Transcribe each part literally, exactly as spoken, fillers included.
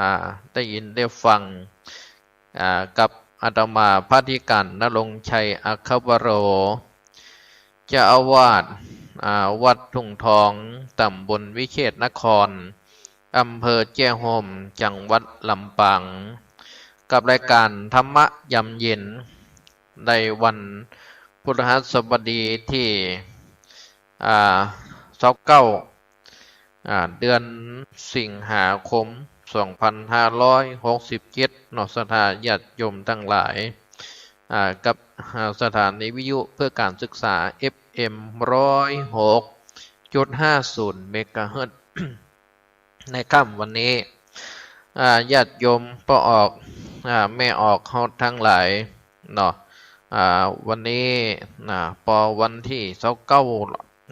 อ่า ได้ยินได้ฟัง อ่า กับอาตมาพระอธิการณรงค์ชัย อัคควโร เจ้าอาวาส อ่า วัดทุ่งทอง ตำบลวิเชษฐนคร อำเภอแจ้ห่ม จังหวัดลำปาง กับรายการธรรมะยามเย็น ในวันพฤหัสบดีที่ อ่า ซาวเก้า อ่า เดือนสิงหาคม สองพันห้าร้อยหกสิบเจ็ด เนาะ ศรัทธาญาติโยมตังหลาย อ่า กับ อ่า สถานีวิทยุเพื่อการศึกษา เอฟเอ็ม ร้อยหกจุดห้าศูนย์ เมกะเฮิรตซ์ ในค่ำวันนี้ อ่า ญาติโยมป้อออก อ่า แม่ออกเฮาตังหลาย เนาะ อ่า วันนี้ นะ ปอวันตี้ซาวเก้า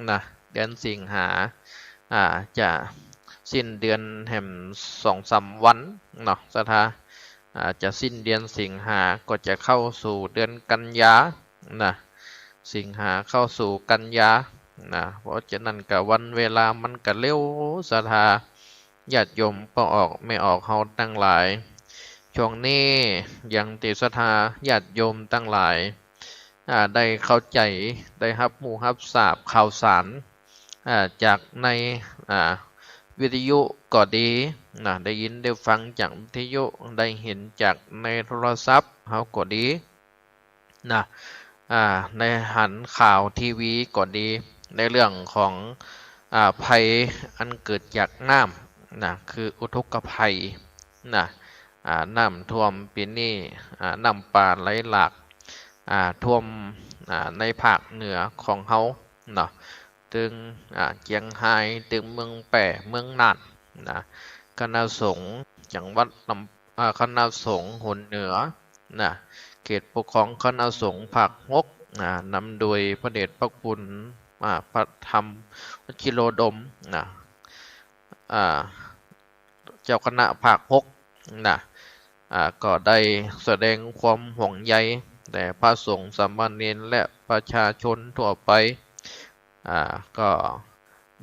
นะ เดือนสิงหา อ่า จะสิ้นเดือนแหมสองสามวัน เนาะ ศรัทธา อ่า จะสิ้นเดือนสิงหา ก็จะเข้าสู่เดือนกันยา นะ สิงหาเข้าสู่กันยา นะ เพราะฉะนั้นก็วันเวลามันก็เร็ว ศรัทธาญาติโยมป้อออกแม่ออกเฮาตังหลาย ช่วงนี้อย่างตี้ศรัทธาญาติโยมตังหลาย อ่า ได้เข้าใจ๋ ได้ฮับฮู้ฮับทราบข่าวสาร อ่า จากใน อ่า วิทยุก็ดี นะ ได้ยินได้ฟังจากวิทยุ ได้หันจากในโทรศัพท์เฮาก็ดี นะ อ่า ในหันข่าวทีวีก็ดี ในเรื่องของ อ่า ภัยอันเกิดจากน้ำ นะ คืออุทกภัย นะ อ่า น้ำท่วมปี๋นี้ อ่า น้ำป่าไหลหลาก อ่า ท่วม อ่า ในภาคเหนือของเฮา เนาะ ตึง อ่า เจียงฮาย ตึงเมืองแป้ เมืองน่าน นะ คณะสงฆ์จังหวัดลำ อ่า คณะสงฆ์หนเหนือ นะ เขตปกครองคณะสงฆ์ภาคหก อ่า นำโดยพระเดชพระคุณ อ่า พระธรรมวชิโรดม นะ อ่า เจ้าคณะภาคหก นะ อ่า ก็ได้แสดงความห่วงใยแด่พระสงฆ์สามเณรและประชาชนทั่วไป อ่า ก็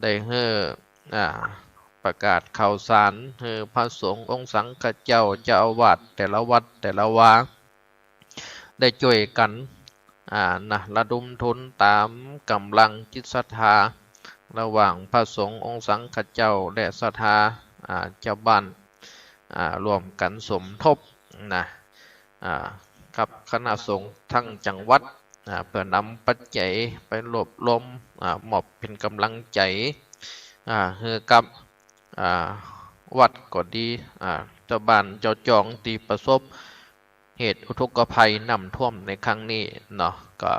ได้หื้อ อ่า ประกาศข่าวสารหื้อพระสงฆ์องค์สังฆเจ้า เจ้าอาวาสแต่ละวัดแต่ละวา ได้จ้วยกั๋น อ่า นะ ระดมทุนต๋ามก๋ำลังจิตศรัทธา ระหว่างพระสงฆ์องค์สังฆเจ้าและศรัทธา อ่า จาวบ้าน อ่า ร่วมกั๋นสมทบ นะ อ่า กับคณะสงฆ์ตึงจังหวัด อ่า เปื้อนำปัจจัยไปรวบรวม อ่า มอบเป๋นก๋ำลังใจ๋ อ่า หื้อกับ อ่า วัดก็ดี อ่า จาวบ้านจาวจองตี้ประสบเหตุอุทกภัยน้ำท่วมในครั้งนี้เนาะ ก็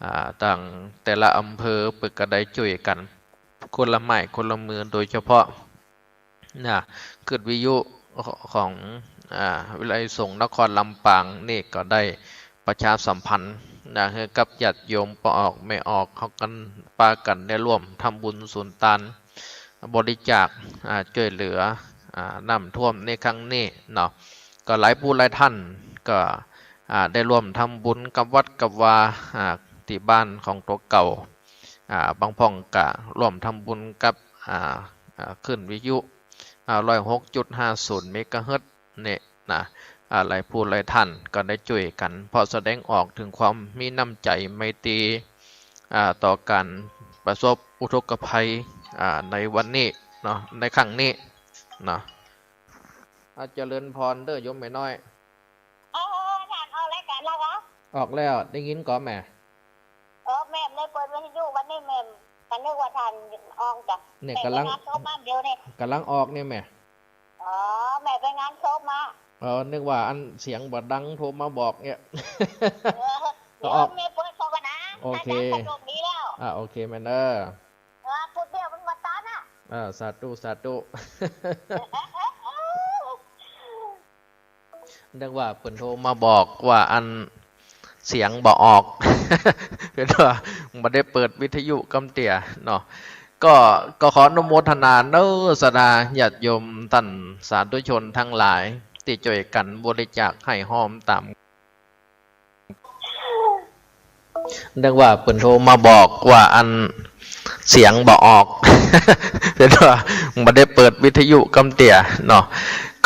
อ่า ตางแต่ละอำเภอเปิ้นก็ได้จ้วยกั๋นคนละไม้คนละมือ โดยเฉพาะ นะ คลื่นวิทยุของ อ่า วิทยาลัยสงฆ์นครลำปางนี่ก็ได้ประชาสัมพันธ์ นะ หื้อกับญาติโยมป้อออกแม่ออกเฮากั๋น ปากั๋นได้ร่วมทำบุญสุนตาน บริจาค อ่า จ้วยเหลือ อ่า น้ำท่วมในครั้งนี้เนาะ ก็หลายผู้หลายต้านก็ อ่า ได้ร่วมทำบุญกับวัดกับวา อ่า ตี้บ้านของตั๋วเก่า อ่า บางพ่องก็ร่วมทำบุญกับ อ่า อ่า คลื่นวิทยุ อ่า ร้อยหกจุดห้าศูนย์ เมกะเฮิรตซ์ เนี่ยนะ อ่า หลายผู้หลายต้านก็ได้จ้วยกั๋น เพราะแสดงออกเถิงความมีน้ำใจ๋ไมตรี อ่า ต่อก๋านประสบอุทกภัย อ่า ในวันนี้เนาะ ในครั้งนี้เนาะ อ่า เจริญพรเด้อโยมแม่น้อย เออ ท่านออกรายก๋านแล้วเหรอ ออกแล้ว ได้ยินก่อแม่ เออ แม่ได้เปิดวิทยุวันนี้ แม่ก็นึกว่าท่านออกจ้ะ เนี่ย แม่ไป ก๋ำลัง งานศพมาเดี๋ยวนี้ ก๋ำลังออกเนี่ยแม่ อ๋อ แม่ไปงานศพมา เออ นึกว่าอันเสียงบ่ดังโทรมาบอกเนี่ย เออ เดี๋ยว ออก แม่เปิดเข้าก่อนนะ โอเค อาจารย์สะดวกดีแล้ว อ่า โอเคแม่เนอะ เออ พูดเดียวมันบ่ตันอะ อ่า สาธุ สาธุ นึกว่าเปิ้นโทรมาบอกว่าอันเสียงบ่ออก เปิ้นว่าบ่ได้เปิดวิทยุกำเตี้ยเนาะ ก็ ก็ขออนุโมทนาเน้อศรัทธาญาติโยมต้านสาธุชนตังหลายตี้จ้วยกั๋นบริจาคให้ฮอมต๋าม นึกว่าเปิ้นโทรมาบอกว่าอันเสียงบ่ออก เป๋นว่าบ่ได้เปิดวิทยุกำเตี้ยเนาะ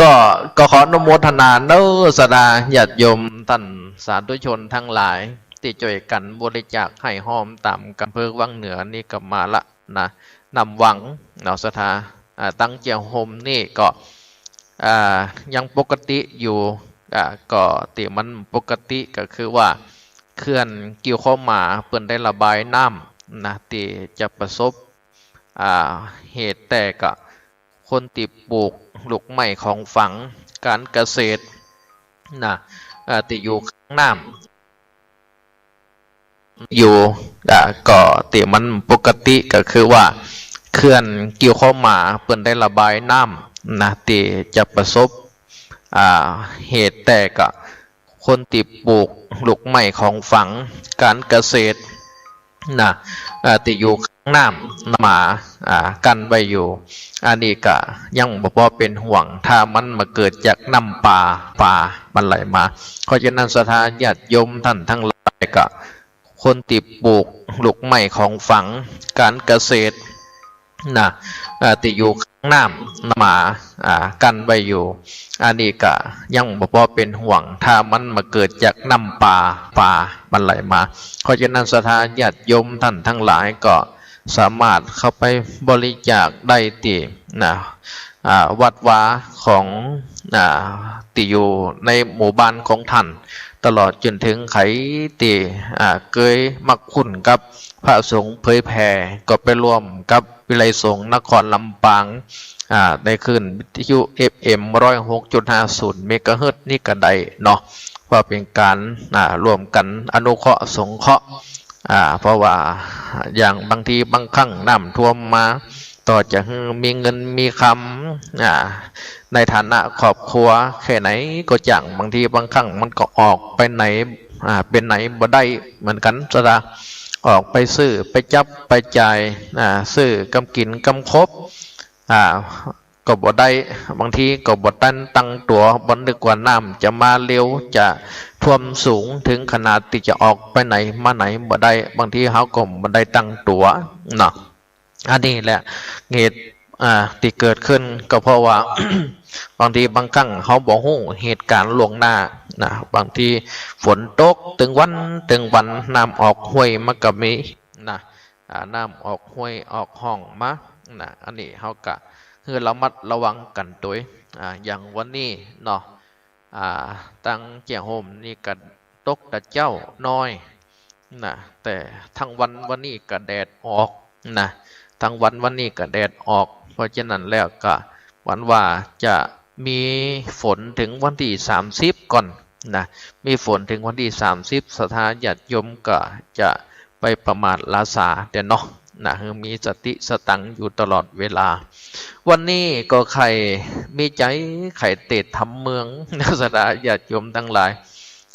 ก็ ก็ขออนุโมทนาเนาะ ศรัทธาญาติโยมต้านสาธุชนตังหลาย ตี้จ้วยกั๋นบริจาคฮ้อยฮอมต๋ามกำเพิงวังเหนือนี่ก็มาละนะ น้ำหวังเนาะ ศรัทธา อ่า ตังเจียโฮมนี่ก็ อ่า ยังปกติอยู่ อ่า ก็ตี้มันปกติก็คือว่า เขื่อนกิ่วเข้าหมาเปิ้นได้ระบายน้ำนะ ตี้จะประสบ อ่า เหตุแตกอะ คนตี้ปลูกลูกไม้ของฝัง ก๋านเกษตรนะ อ่า ตี้อยู่ข้างน้ำ อยู่ อ่า ก็ตี้มันปกติก็คือว่า เขื่อนกิ่วเข้าหมาเปิ้นได้ระบายน้ำนะ ตี้จะประสบ อ่า เหตุแตกอะ คนตี้ปลูกลูกไม้ของฝัง ก๋านเกษตรนะ อ่า ตี้อยู่ข้างน้ำ หมา อ่า กั้นไว้อยู่ อันนี้ก็ยังบ่ปอเป๋นห่วง ถ้ามันมาเกิดจากน้ำป่า ป่ามันไหลมา เพราะฉะนั้นศรัทธาญาติโยมต้านตังหลายก็ คนตี้ปลูกลูกไม้ของฝัง ก๋านเกษตรนะ อ่า ตี้อยู่ข้างน้ำ หมา อ่า กั้นไว้อยู่ อันนี้ก็ยังบ่ปอเป๋นห่วง ถ้ามันมาเกิดจากน้ำป่า ป่ามันไหลมา เพราะฉะนั้นศรัทธาญาติโยมต้านตังหลายก็สามารถเข้าไปบริจาคได้ตี้นะ อ่า วัดวาของ อ่า ตี้อยู่ในหมู่บ้านของต้าน ตลอดจ๋นเถิงใผตี้ อ่า เกยมักคุ้นกับพระสงฆ์เผยแผ่ ก็ไปร่วมกับวิทยาลัยสงฆ์นครลำปาง อ่า ในคลื่นวิทยุ เอฟเอ็ม ร้อยหกจุดห้าศูนย์ เมกะเฮิรตซ์นี่ก็ได้เนาะ ว่าเป๋นก๋าน อ่า ร่วมกั๋นอนุเคราะห์สงเคราะห์ อ่า เพราะว่าอย่างบางทีบางครั้งน้ำท่วมมา ต่อจะหื้อมีเงินมีคำ อ่า ในฐานะครอบครัวแค่ไหนก็จ้าง บางทีบางครั้งมันก็ออกไปไหน อ่า ไปไหนบ่ได้เหมือนกั๋น ศรัทธา ออกไปซื้อ ไปจับ ไปจ่าย อ่า ซื้อกำกิ๋นกำคบ อ่า ก็บ่ได้ บางทีก็บ่ตันตั้งตั๋ว บ่นึกว่าน้ำจะมาเร็ว จะท่วมสูงเถิงขนาดตี้จะออกไปไหนมาไหนบ่ได้ บางทีเฮาก็บ่ได้ตั้งตั๋วเนาะ อันนี้แหละเหตุ อ่า ตี้เกิดขึ้นก็เพราะว่า บางทีบางครั้งเฮาบ่ฮู้เหตุก๋ารณ์ล่วงหน้านะ บางทีฝนตกตึงวันตึงวัน น้ำออกห้วยมันก็มีนะ อ่า น้ำออกห้วยออกฮ่องมานะ อันนี้เฮาก็หื้อระมัดระวังกั๋นตวย อ่า อย่างวันนี้เนาะ อ่า ตังเจียโฮมนี่ก็ตกแต่เจ๊าน้อยนะ แต่ตึงวันวันนี้ก็แดดออกนะ ตึงวันวันนี้ก็แดดออก เพราะฉะนั้นแล้วก็หวังว่าจะมีฝนเถิงวันตี้สามสิบก่อนนะ มีฝนเถิงวันตี้สามสิบ ศรัทธาญาติโยมก็จะไปประมาทละสาเตียเนาะ นะ หื้อมีสติสตังค์อยู่ตลอดเวลา วันนี้ก็ใค่มีใจ๋ใค่เตสน์ธรรมเมืองนะ ศรัทธาญาติโยมตังหลาย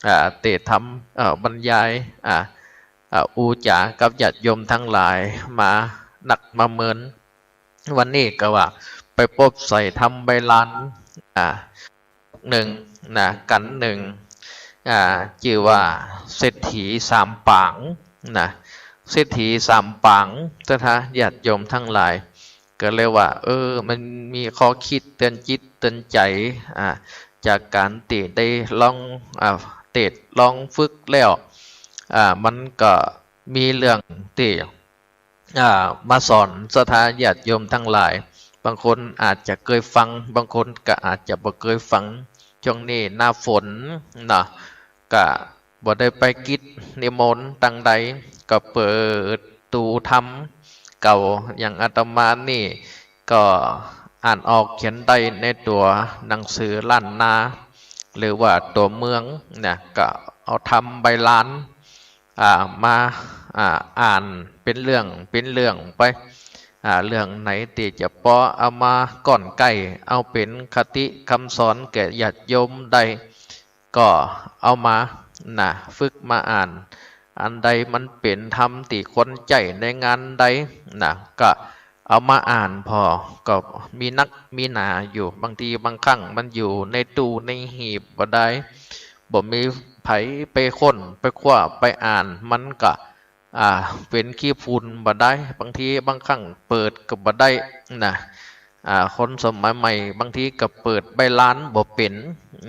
อ่า เตสน์ธรรม เอ่อ บรรยาย อ่า อ่า อู้จ๋ากับญาติโยมตังหลายมานักมาเมิน วันนี้ก็ว่าไปปบใส่ธรรมใบลาน อ่า นึ่งนะ กั๋นนึ่ง อ่า จื้อว่าเศรษฐีสามป๋างนะ เศรษฐีสามป๋าง ศรัทธาญาติโยมตังหลาย ก็เลยว่า เออ มันมีข้อคิดเตือนจิตเตือนใจ๋ อ่า จากก๋านตี้ได้ลอง อ่า เตสน์ลองฝึกแล้ว อ่า มันก็มีเรื่องตี้ อ่า มาสอนศรัทธาญาติโยมตังหลาย บางคนอาจจะเกยฟัง บางคนก็อาจจะบ่เกยฟัง ช่วงนี้หน้าฝนเนาะ ก็บ่ได้ไปกิจนิมนต์ตังใด ก็เปิดดูธรรมเก่า อย่างอาตมานี่ก็อ่านออกเขียนได้ในตั๋วหนังสือล้านนา หรือว่าตั๋วเมืองนะ ก็เอาธรรมใบลาน อ่า มา อ่า อ่านเป๋นเรื่องเป๋นเรื่องไป อ่า เรื่องไหนตี้จะปอเอามาก้อนใก้ เอาเป๋นคติคำสอนแก่ญาติโยมได้ ก็เอามานะ ฝึกมาอ่าน อันใดมันเป๋นธรรมตี้ควรใจ๊ในงานใดนะ ก็เอามาอ่านผ่อ ก็มีนักมีหนาอยู่ บางทีบางครั้งมันอยู่ในตู้ในหีบบ่ได้ บ่มีใผไปค้นไปคว้าไปอ่าน มันก็ อ่า เป๋นขี้ฝุ่นบ่ได้ บางทีบางครั้งเปิดก็บ่ได้นะ อ่า คนสมัยใหม่บางทีก็เปิดใบลานบ่เป๋น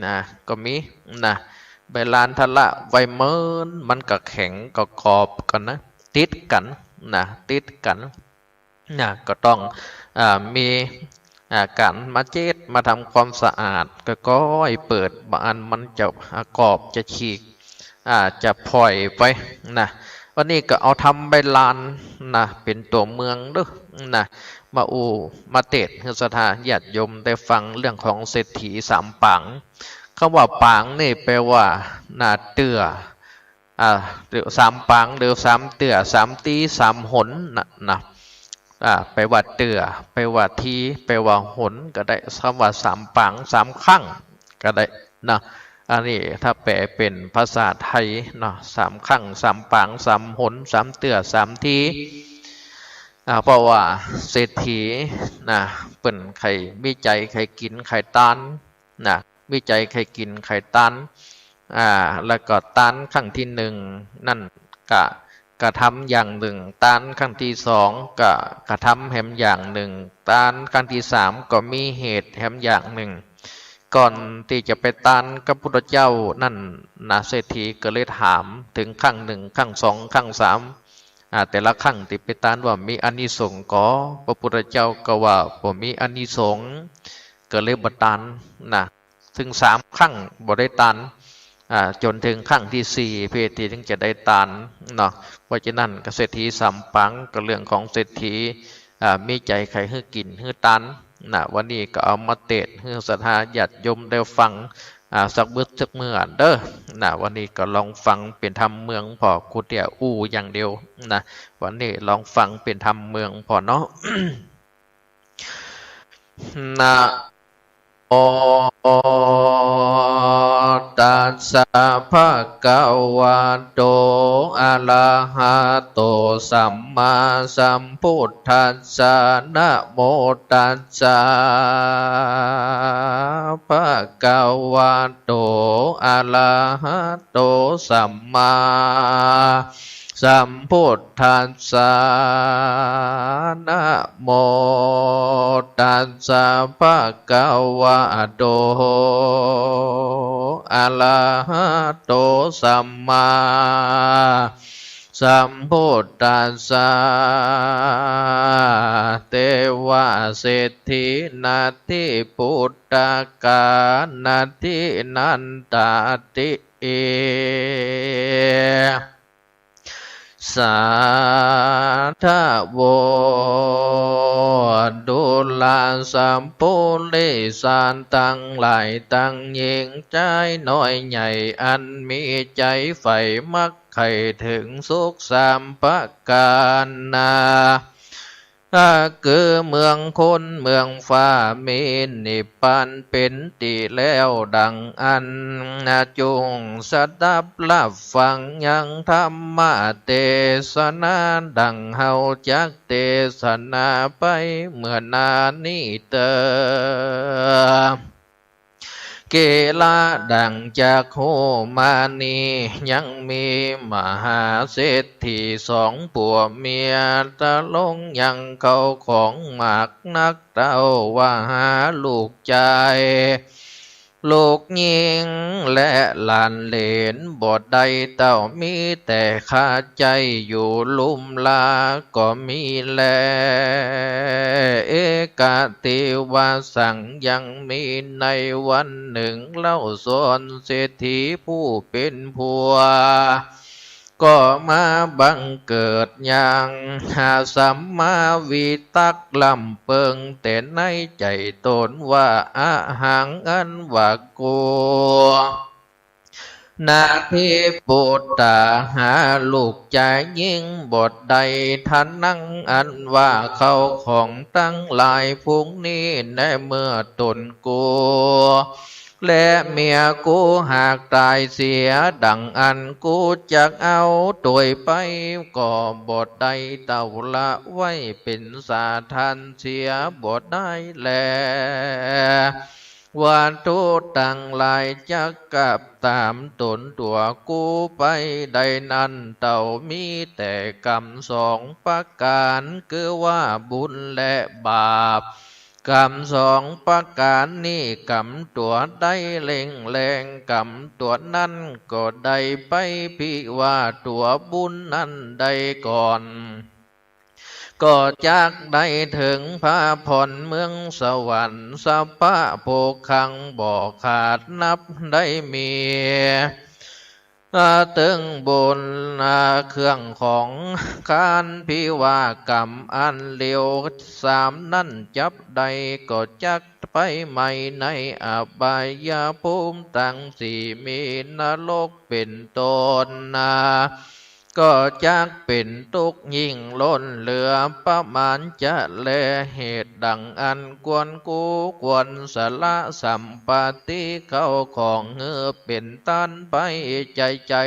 นะ ก็มีนะ ใบลานทะละไว้เมิน มันก็แข็งก็กรอบกั๋นนะ ติดกั๋นนะ ติดกั๋น นะ ก็ต้อง อ่า มี อ่า ก๋านมาเจ๊ดมาทำความสะอาด ก็ก้อยเปิด บ่าอั้นมันจะ อ่า กรอบจะฉีก อ่า จะผอยไปนะ วันนี้ก็เอาทำใบลานนะ เป๋นตั๋วเมืองเด้อนะ มาอู้มาเตศน์หื้อศรัทธาญาติโยมได้ฟังเรื่องของเศรษฐีสามปาง กำว่าปางนี่แปลว่า นะ เตื้อ อ่า หรือสามปาง หรือสามเตื้อ สามตี้ สามหนนะ นะ อ่า แปลว่าเตื้อ แปลว่าตี้ แปลว่าหนก็ได้ กำว่าสามปาง สามข้างก็ได้นะ อันนี้ถ้าแปลเป๋นภาษาไทยเนาะ สามข้าง สามปาง สามหน สามเตื้อ สามตี้ อ่า เพราะว่าเศรษฐีนะ เปิ้นใค่มีใจ๋ใค่กิ๋นใค่ตาน นะ มีใจ๋ใค่กิ๋นใค่ตาน อ่า แล้วก็ตานครั้งตี้นึ่งนั้นก็กระทำอย่างนึ่ง ตานครั้งตี้สองก็กระทำแหมอย่างนึ่ง ตานครั้งตี้สามก็มีเหตุแหมอย่างนึ่ง ก่อนตี้จะไปตานกับพุทธเจ้านั้นนะ เศรษฐีก็เลยถามเถิงครั้งนึ่ง ครั้งสอง ครั้งสาม อ่า แต่ละครั้งตี้ไปตานว่ามีอานิสงส์ก่อ พระพุทธเจ้าก็ว่าบ่มีอานิสงส์ ก็เลยบ่ตานนะ เถิงสามครั้งบ่ได้ตาน อ่า จ๋นเถิงครั้งตี้สี่ เศรษฐีเถิงจะได้ตานเนาะ เพราะฉะนั้นก็เศรษฐีสามปางก็เรื่องของเศรษฐี อ่า มีใจ๋ใค่หื้อกิ๋นหื้อตานนะ วันนี้ก็เอามาเตศน์หื้อศรัทธาญาติโยมได้ฟัง อ่า สักบึดสักเมื่อเด้อนะ วันนี้ก็ลองฟังเป๋นธรรมเมืองผ่อ ครูเตี้ยอู้อย่างเดียวนะ วันนี้ลองฟังเป๋นธรรมเมืองผ่อเนาะ นะโมตัสสะภะคะวะโต อะระหะโต สัมมาสัมพุทธัสสะ นะโมตัสสะภะคะวะโต อะระหะโต สัมมา สัมพุทธัสสะ นะโมตัสสะภะคะวะโต อะระหะโต สัมมาสัมพุทธัสสะ เตวะเศรษฐี นัตถิปุตตะกา นัตถินันตาติ สาธะโว ดูราสัปปุริสะตังหลายตัง ญิงจายน้อยใหญ่ อันมีใจ๋ใฝ่มักใค่เถิงสุขสามประก๋านนา ก็คือเมืองคนเมืองฟ้า มีนิพพานเป๋นตี้แล้วดังอั้น จุ่งสดับฮับฟังยังธรรมเตสนา ดังเฮาจักเตสนาไปเมื่อหน้านี้เตอ เกละ ดังจักฮู้มานี้ ยังมีมหาเศรษฐีสองผัวเมีย ตะลงยังเข้าของมากนัก เต้าว่าหาลูกจาย ลูกญิง และหลานเหลนบ่ได้เต้า มีแต่คาใจ๊อยู่ลุมลาก็มีแล เอกัตถิวสัง ยังมีในวันนึ่งเล่า สอนเศรษฐีผู้เป๋นผัว ก็มาบังเกิดยังสัมมาวิตก ร่ำเปิงแต่ในใจ๋ตนว่า อะหัง อันว่ากู นัตถิปุตตา หาลูกจายญิงบ่ได้ ทะนัง อันว่าเข้าของตังหลายพวกนี้ ในเมื่อตนกู และเมียกูหากต๋ายเสีย ดังอั้นกูจักเอาตวยไปก็บ่ได้เต้า ละไว้เป๋นสาธารเสียบ่ได้แล วัตถุตังหลายจักกลับต๋ามต๋นตั๋วกูไปได้นั้น เต้ามีแต่กำสองประก๋าน คือว่าบุญและบาป กำสองประก๋านนี้ กำตั๋วใดเร่งแรง กำตั๋วนั้นก็ได้ไป ภิว่าตั๋วบุญนั้นได้ก่อน ก็จักได้เถิงพระผ่อนเมืองสวรรค์ สัพพะโภคังบ่ขาดนับได้มี เอ่อ เถิงบุญ เอ่อ เครื่องของคาน ภิว่ากำอันเลวสามนั้นจับได้ ก็จักไปไหม้ในอบายภูมิตังสี่ มีนรกเป๋นต้นนา ก็จักเป๋นตุ๊กข์ยิ่งล้นเหลือประมาณจะแล เหตุดังอั้นควรกู้ควรสละสัมปติเข้าของหื้อเป๋นตานไปใจ๋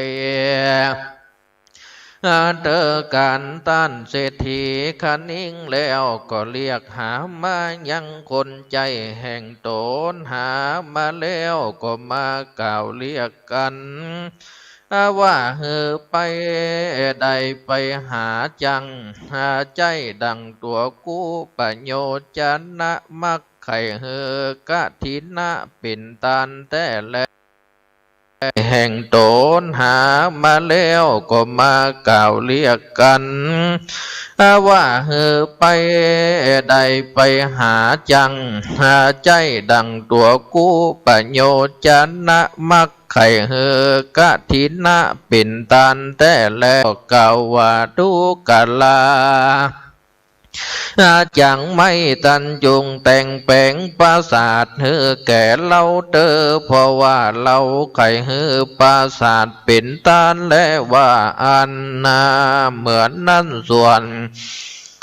ๆ เถิงก๋านต้านเศรษฐีคะนิงแล้ว ก็เรียกหามายังคนใจ๊แห่งต๋น หามาแล้วก็มากล่าวเรียกกั๋น ว่าหื้อไปได้ไปหาจั้ง หาใจ๊ดั่งตั๋วกู้ ประโยชนะมักใค่หื้อกฐินะเป๋นตานแต๊แล แห่งต๋น หามาแล้วก็มากล่าวเรียกกั๋น ว่าหื้อไปได้ไปหาจั้ง หาใจ๊ดั่งตั๋วกู้ ประโยชนะมักใค่หื้อกฐินะเป๋นตานแต๊แล กล่าวว่า ดูกรา จักไม้ตันจุ่งแต่งแป๋งปราสาทหื้อแก่เฮาเต๊อะ เพราะว่าเฮาใค่หื้อปราสาทเป๋นตานแลว่าอั้นนา เหมือนนั้นส่วน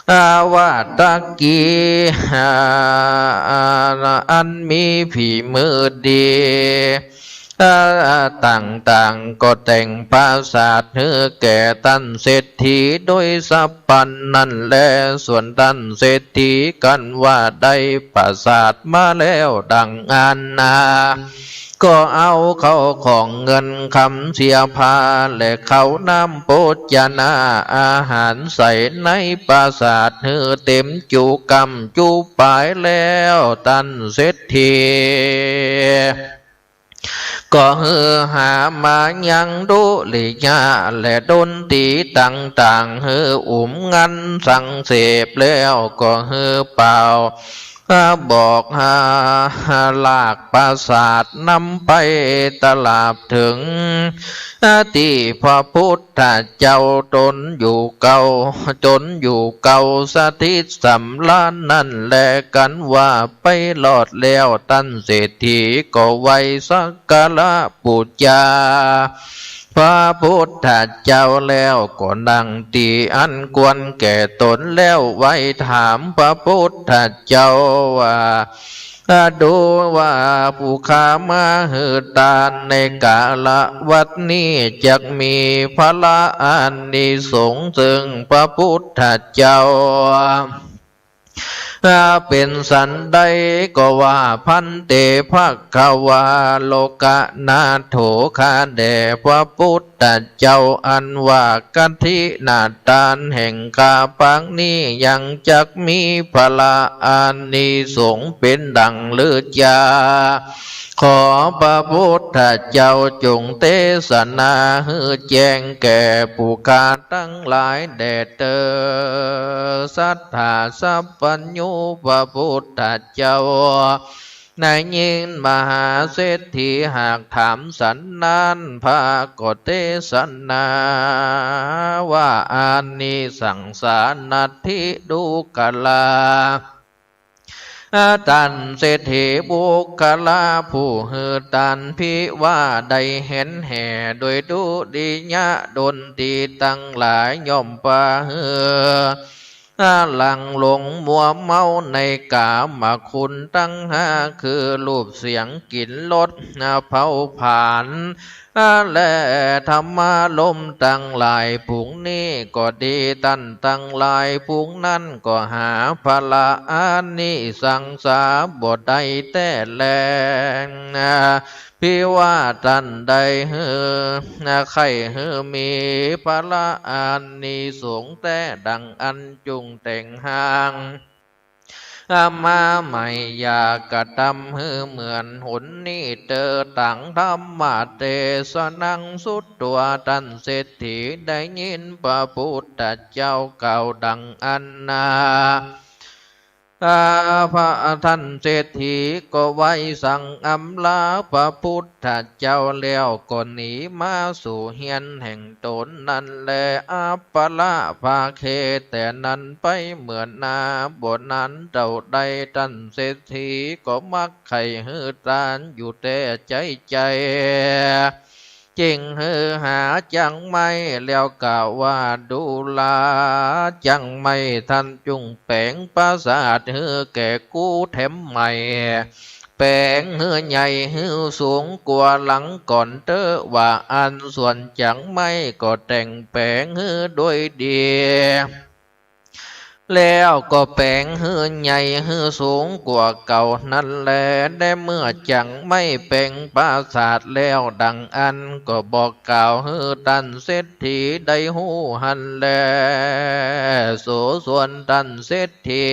อา ว่าตักกี อา อันมีฝีมือดี อา ต่างๆ ก็แต่งปราสาทหื้อแก่ต้านเศรษฐีโดยสัพพันธ์นั้นแล ส่วนต้านเศรษฐีกั๋นว่าได้ปราสาทมาแล้วดั่งอั้นนา ก็เอาเข้าของเงินคำเสียผ้าและข้าวน้ำโภชนาอาหารใส่ในปราสาทหื้อเต๋มจุกำจุปายแล้ว ต้านเศรษฐีก็หื้อหามายังดุริยางค์และดนตรีต่างๆ หื้ออุ๋มงันสังเสพแล้ว ก็หื้อเป่า บอกหาลากปราสาทนำไปตราบเถิงตี้พระพุทธเจ้าต๋นอยู่เก่า ต๋นอยู่เก่าสถิตสำราญนั้นแล กั๋นว่าไปรอดแล้ว ต้านเศรษฐีก็ไหว้สักการะปู๋จา พระพุทธเจ้าแล้วก็นั่งตี้อันควรแก่ต๋นแล้ว ไหว้ถามพระพุทธเจ้าว่า ดูว่าผู้ข้ามาหื้อตานในกาละวัตรนี้ จักมีผละอานิสงส์เซิ่งพระพุทธเจ้า เป๋นสันใด ก็ว่า ภันเต ภควา โลกนาโถ ข้าแด่พระพุทธเจ้า อันว่ากฐินาตานแห่งข้าปางนี้ ยังจักมีผละอานิสงส์เป๋นดั่งลือจา ขอพระพุทธเจ้าจงเตสนาหื้อแจ้งแก่ผู้ข้าตังหลายแด่เต๊อะ สัตถาสัพพัญญู พระพุทธเจ้าได้ยินมหาเศรษฐีหากถามสันนั้น พระก็เตสนาว่า อานิสังสานัตถิ ดูกรา ต้านเศรษฐี บุคคละผู้หื้อตาน ภิว่าได้เห็นแห่โดยดุริยางค์ดนตรีตังหลาย ย่อมปาหื้อ หลังหลงมัวเมาในกามคุณตังห้า คือรูปเสียงกลิ่นรสผาวผลาญ และธรรมารมณ์ตังหลาย ฝูงนี้ก็ดี ต้านตังหลายฝูงนั้นก็หาผละอานิสังสาบ่ได้แต๊แล ภิวาต้านใดหื้อ ใค่หื้อมีผละอานิสงส์แต๊ดังอั้น จุ่งแต่งห้างมาใหม่ อย่ากระตำหื้อเหมือนหนนี้เต๊อ ตังธัมมะเตสนังสุตวา ต้านเศรษฐีได้ยินพระพุทธเจ้ากล่าวดังอั้นนา พระต้านเศรษฐีก็ไหว้สังอำลาพระพุทธเจ้าแล้ว ก็หนีมาสู่เฮือนแห่งต๋นนั้นแล อัปปะละภาเค แต่นั้นไปเมื่อนา บ่นานเต้าใด ต้านเศรษฐีก็มักใค่หื้อตานอยู่แต๊ใจ๋ใจ๋ จึงหื้อหาจังไม้ แล้วกล่าวว่า ดูราจังไม้ ต้านจุ่งแป๋งปราสาทหื้อแก่กูแถมใหม่ แป๋งหื้อใหญ่หื้อสูงกว่าหลังก่อนเต๊อะ ว่าอั้น ส่วนจังไม้ก็แต่งแป๋งหื้อโดยดี แล้วก็แป๋งหื้อใหญ่หื้อสูงกว่าเก่านั้นแล ในเมื่อจังไม้แป๋งปราสาทแล้วดังอั้น ก็บอกกล่าวหื้อต้านเศรษฐีได้ฮู้หั้นแล โส ส่วนต้านเศรษฐี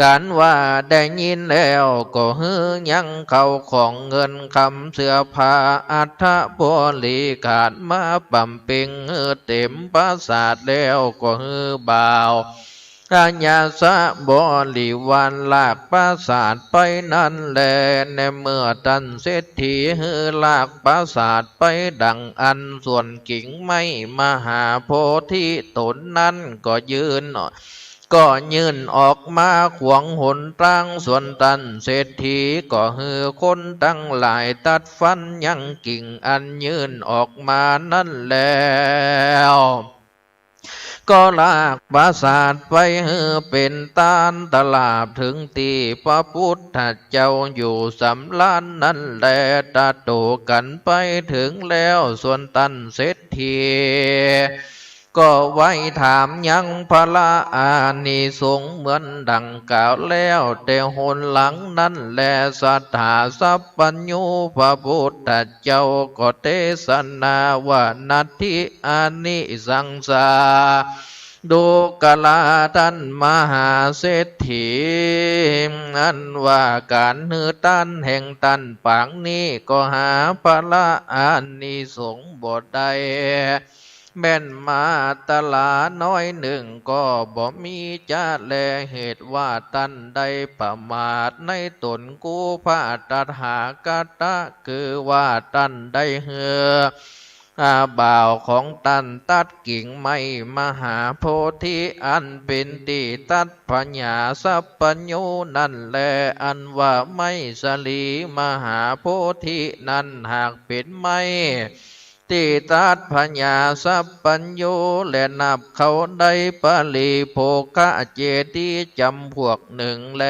กั๋นว่าได้ยินแล้ว ก็หื้อยังเข้าของเงินคำเสื้อผ้าอัฐบริขารมาบำเพ็งหื้อเต๋มปราสาทแล้ว ก็หื้อบ่าว อาญาสะบริวารลากปราสาทไปนั้นแล ในเมื่อต้านเศรษฐีหื้อลากปราสาทไปดังอั้น ส่วนกิ่งไม้มหาโพธิต๋นนั้นก็ยื่น ก็ยื่นออกมาขวางหนตาง ส่วนต้านเศรษฐีก็หื้อคนตังหลายตัดฟันยังกิ่งอันยื่นออกมานั้นแล้ว ก็ลากปราสาทไปหื้อเป๋นตาน ตราบเถิงตี้พระพุทธเจ้าอยู่สำราญนั้นแล ตรัสกั๋นไปเถิงแล้ว ส่วนต้านเศรษฐี ก็ไหว้ถามยังผละอานิสงส์เหมือนดังกล่าวแล้ว แต่หนหลังนั้นแล สัตถาสัพพัญญูพระพุทธเจ้าก็เตสนาว่า นัตถิอานิสังสา ดูราต้านมหาเศรษฐี อันว่าก๋านหื้อตานแห่งต้านปางนี้ ก็หาผละอานิสงส์บ่ได้ แม้นมาตราน้อยนึ่งก็บ่มีจะแล เหตุว่าต้านได้ประมาทในต๋นกู้พระตถาคตะ คือว่าต้านได้หื้อ อา บ่าวของต้านตัดกิ่งไม้มหาโพธิอันเป๋นตี้ตัดผญาสัพพัญญูนั้นแล อันว่าไม้สาลีมหาโพธินั้นหากเป๋นไม้ ตี้ตัดผญาสัพพัญญู และนับเข้าได้ปริโภคเจดีย์จ๋ำพวกนึ่งแล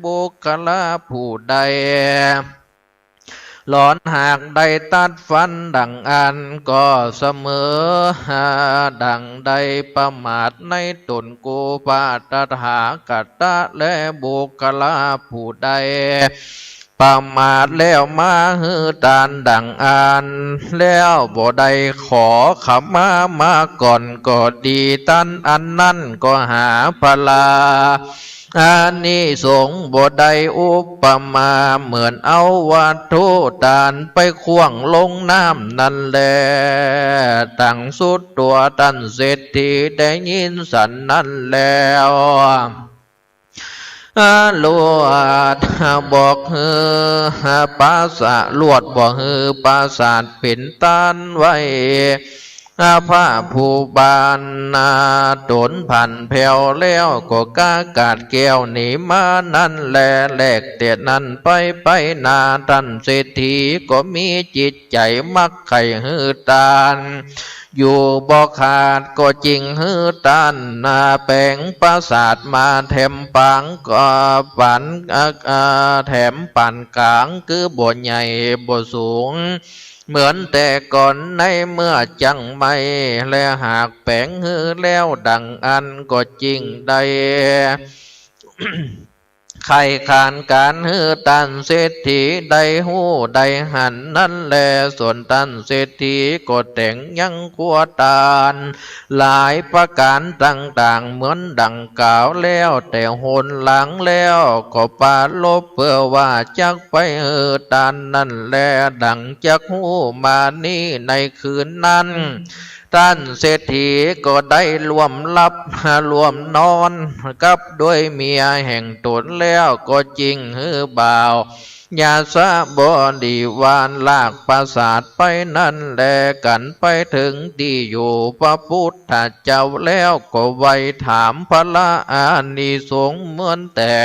บุคคละผู้ใด หลอนหากได้ตัดฟันดังอั้น ก็เสมอดังได้ประมาทในต๋นกู้พระตถาคตะ และบุคคละผู้ใด ประมาทแล้วมาหื้อตานดังอั้น แล้วบ่ได้ขอขมามาก่อนก็ดี ตานอันนั้นก็หาผละอานิสงส์บ่ได้ อุปมาเหมือนเอาวัตถุตานไปขว้างลงน้ำนั้นแล ตังสุตวา ต้านเศรษฐีได้ยินสันนั้นแล้ว ลวดบอกหื้อปราสาท ลวดบอกหื้อปราสาทเป๋นตานไว้ อา พระผู้บานนา ต๋นผ่านแผ้วแล้ว ก็ก้ากาดแก้วหนีมานั้นแล แลกเตียนั้นไป ไปหน้า ต้านเศรษฐีก็มีจิตใจ๋มักใค่หื้อตาน อยู่บ่ขาด ก็จึงหื้อตานนา แป๋งปราสาทมาแถมป๋าง ก็ป๋าน อ่า อ่า แถมป๋านก๋าง คือบ่ใหญ่บ่สูง เหมือนแต่ก่อนในเมื่อจั้งไม่ และหากแป๋งหื้อแล้วดั่งอั้น ก็จึงได้ ใค่ขานก๋านหื้อต้านเศรษฐีได้ฮู้ได้หันนั้นแล ส่วนต้านเศรษฐีก็แต่งยังครัวตาน หลายประก๋านต่างๆ เหมือนดั่งกล่าวแล้ว แต่หนหลังแล้วก็ปรารภเปื้อว่าจักไปหื้อตานนั้นแล ดั่งจักฮู้มานี้ ในคืนนั้น ต้านเศรษฐีก็ได้ร่วมหลับร่วมนอนกับด้วยเมียแห่งต๋นแล้ว ก็จึงหื้อบ่าว ยาสะบริวารลากปราสาทไปนั้นแล กั๋นไปเถิงตี้อยู่พระพุทธเจ้าแล้ว ก็ไหว้ถามพระอานิสงส์เหมือนแต่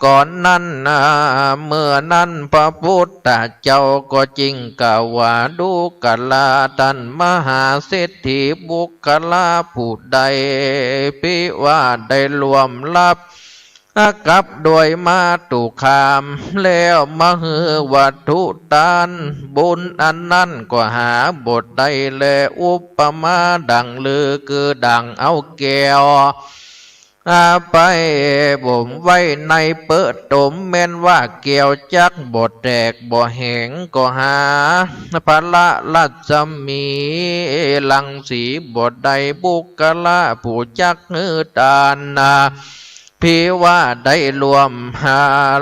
ก่อนนั้นนา เมื่อนั้นพระพุทธเจ้าก็จึงกล่าวว่า ดูกราต้านมหาเศรษฐี บุคคละผู้ใด ภิว่าได้ร่วมหลับ กับด้วยมาตุคาม แล้วมาหื้อวัตถุตาน บุญอันนั้นก็หาบ่ได้แล อุปมาดั่งฤๅ คือดั่งเอาแก้ว อ่า ไปบ่มไว้ในเป๋อตม แม้นว่าแก้วจักบ่แตกบ่แหง ก็หาพระรัศมี รังสีบ่ได้ บุคคละผู้จักหื้อตานนา ภิว่าได้ร่วม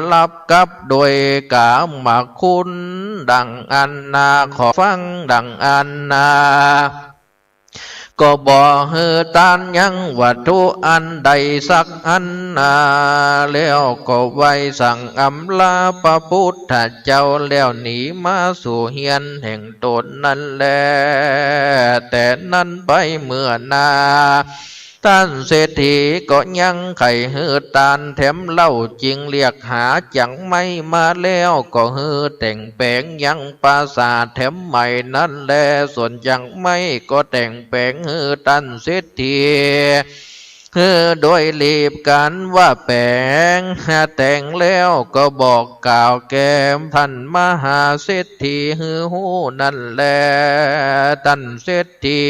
หลับกับด้วยก๋ามคุณดั่งอั้นนา ขอฟังดั่งอั้นนา ก็บ่หื้อตานยังวัตถุอันใดสักอันนา แล้วก็ไหว้สั่งอำลาพระพุทธเจ้า แล้วหนีมาสู่เฮือนแห่งต๋นนั้นแล แต่นั้นไปเมื่อนา ต้านเศรษฐีก็ยังใค่หื้อตานแถมเล่า จึงเรียกหาจั่งไม้มาแล้ว ก็หื้อแต่งแป๋งยังปราสาทแถมใหม่นั้นแล ส่วนจั่งไม้ก็แต่งแป๋งหื้อต้านเศรษฐี หื้อโดยรีบกั๋นว่าแป๋งแต่งแล้ว ก็บอกกล่าวแก่ต้านมหาเศรษฐีหื้อฮู้นั้นแล ต้านเศรษฐี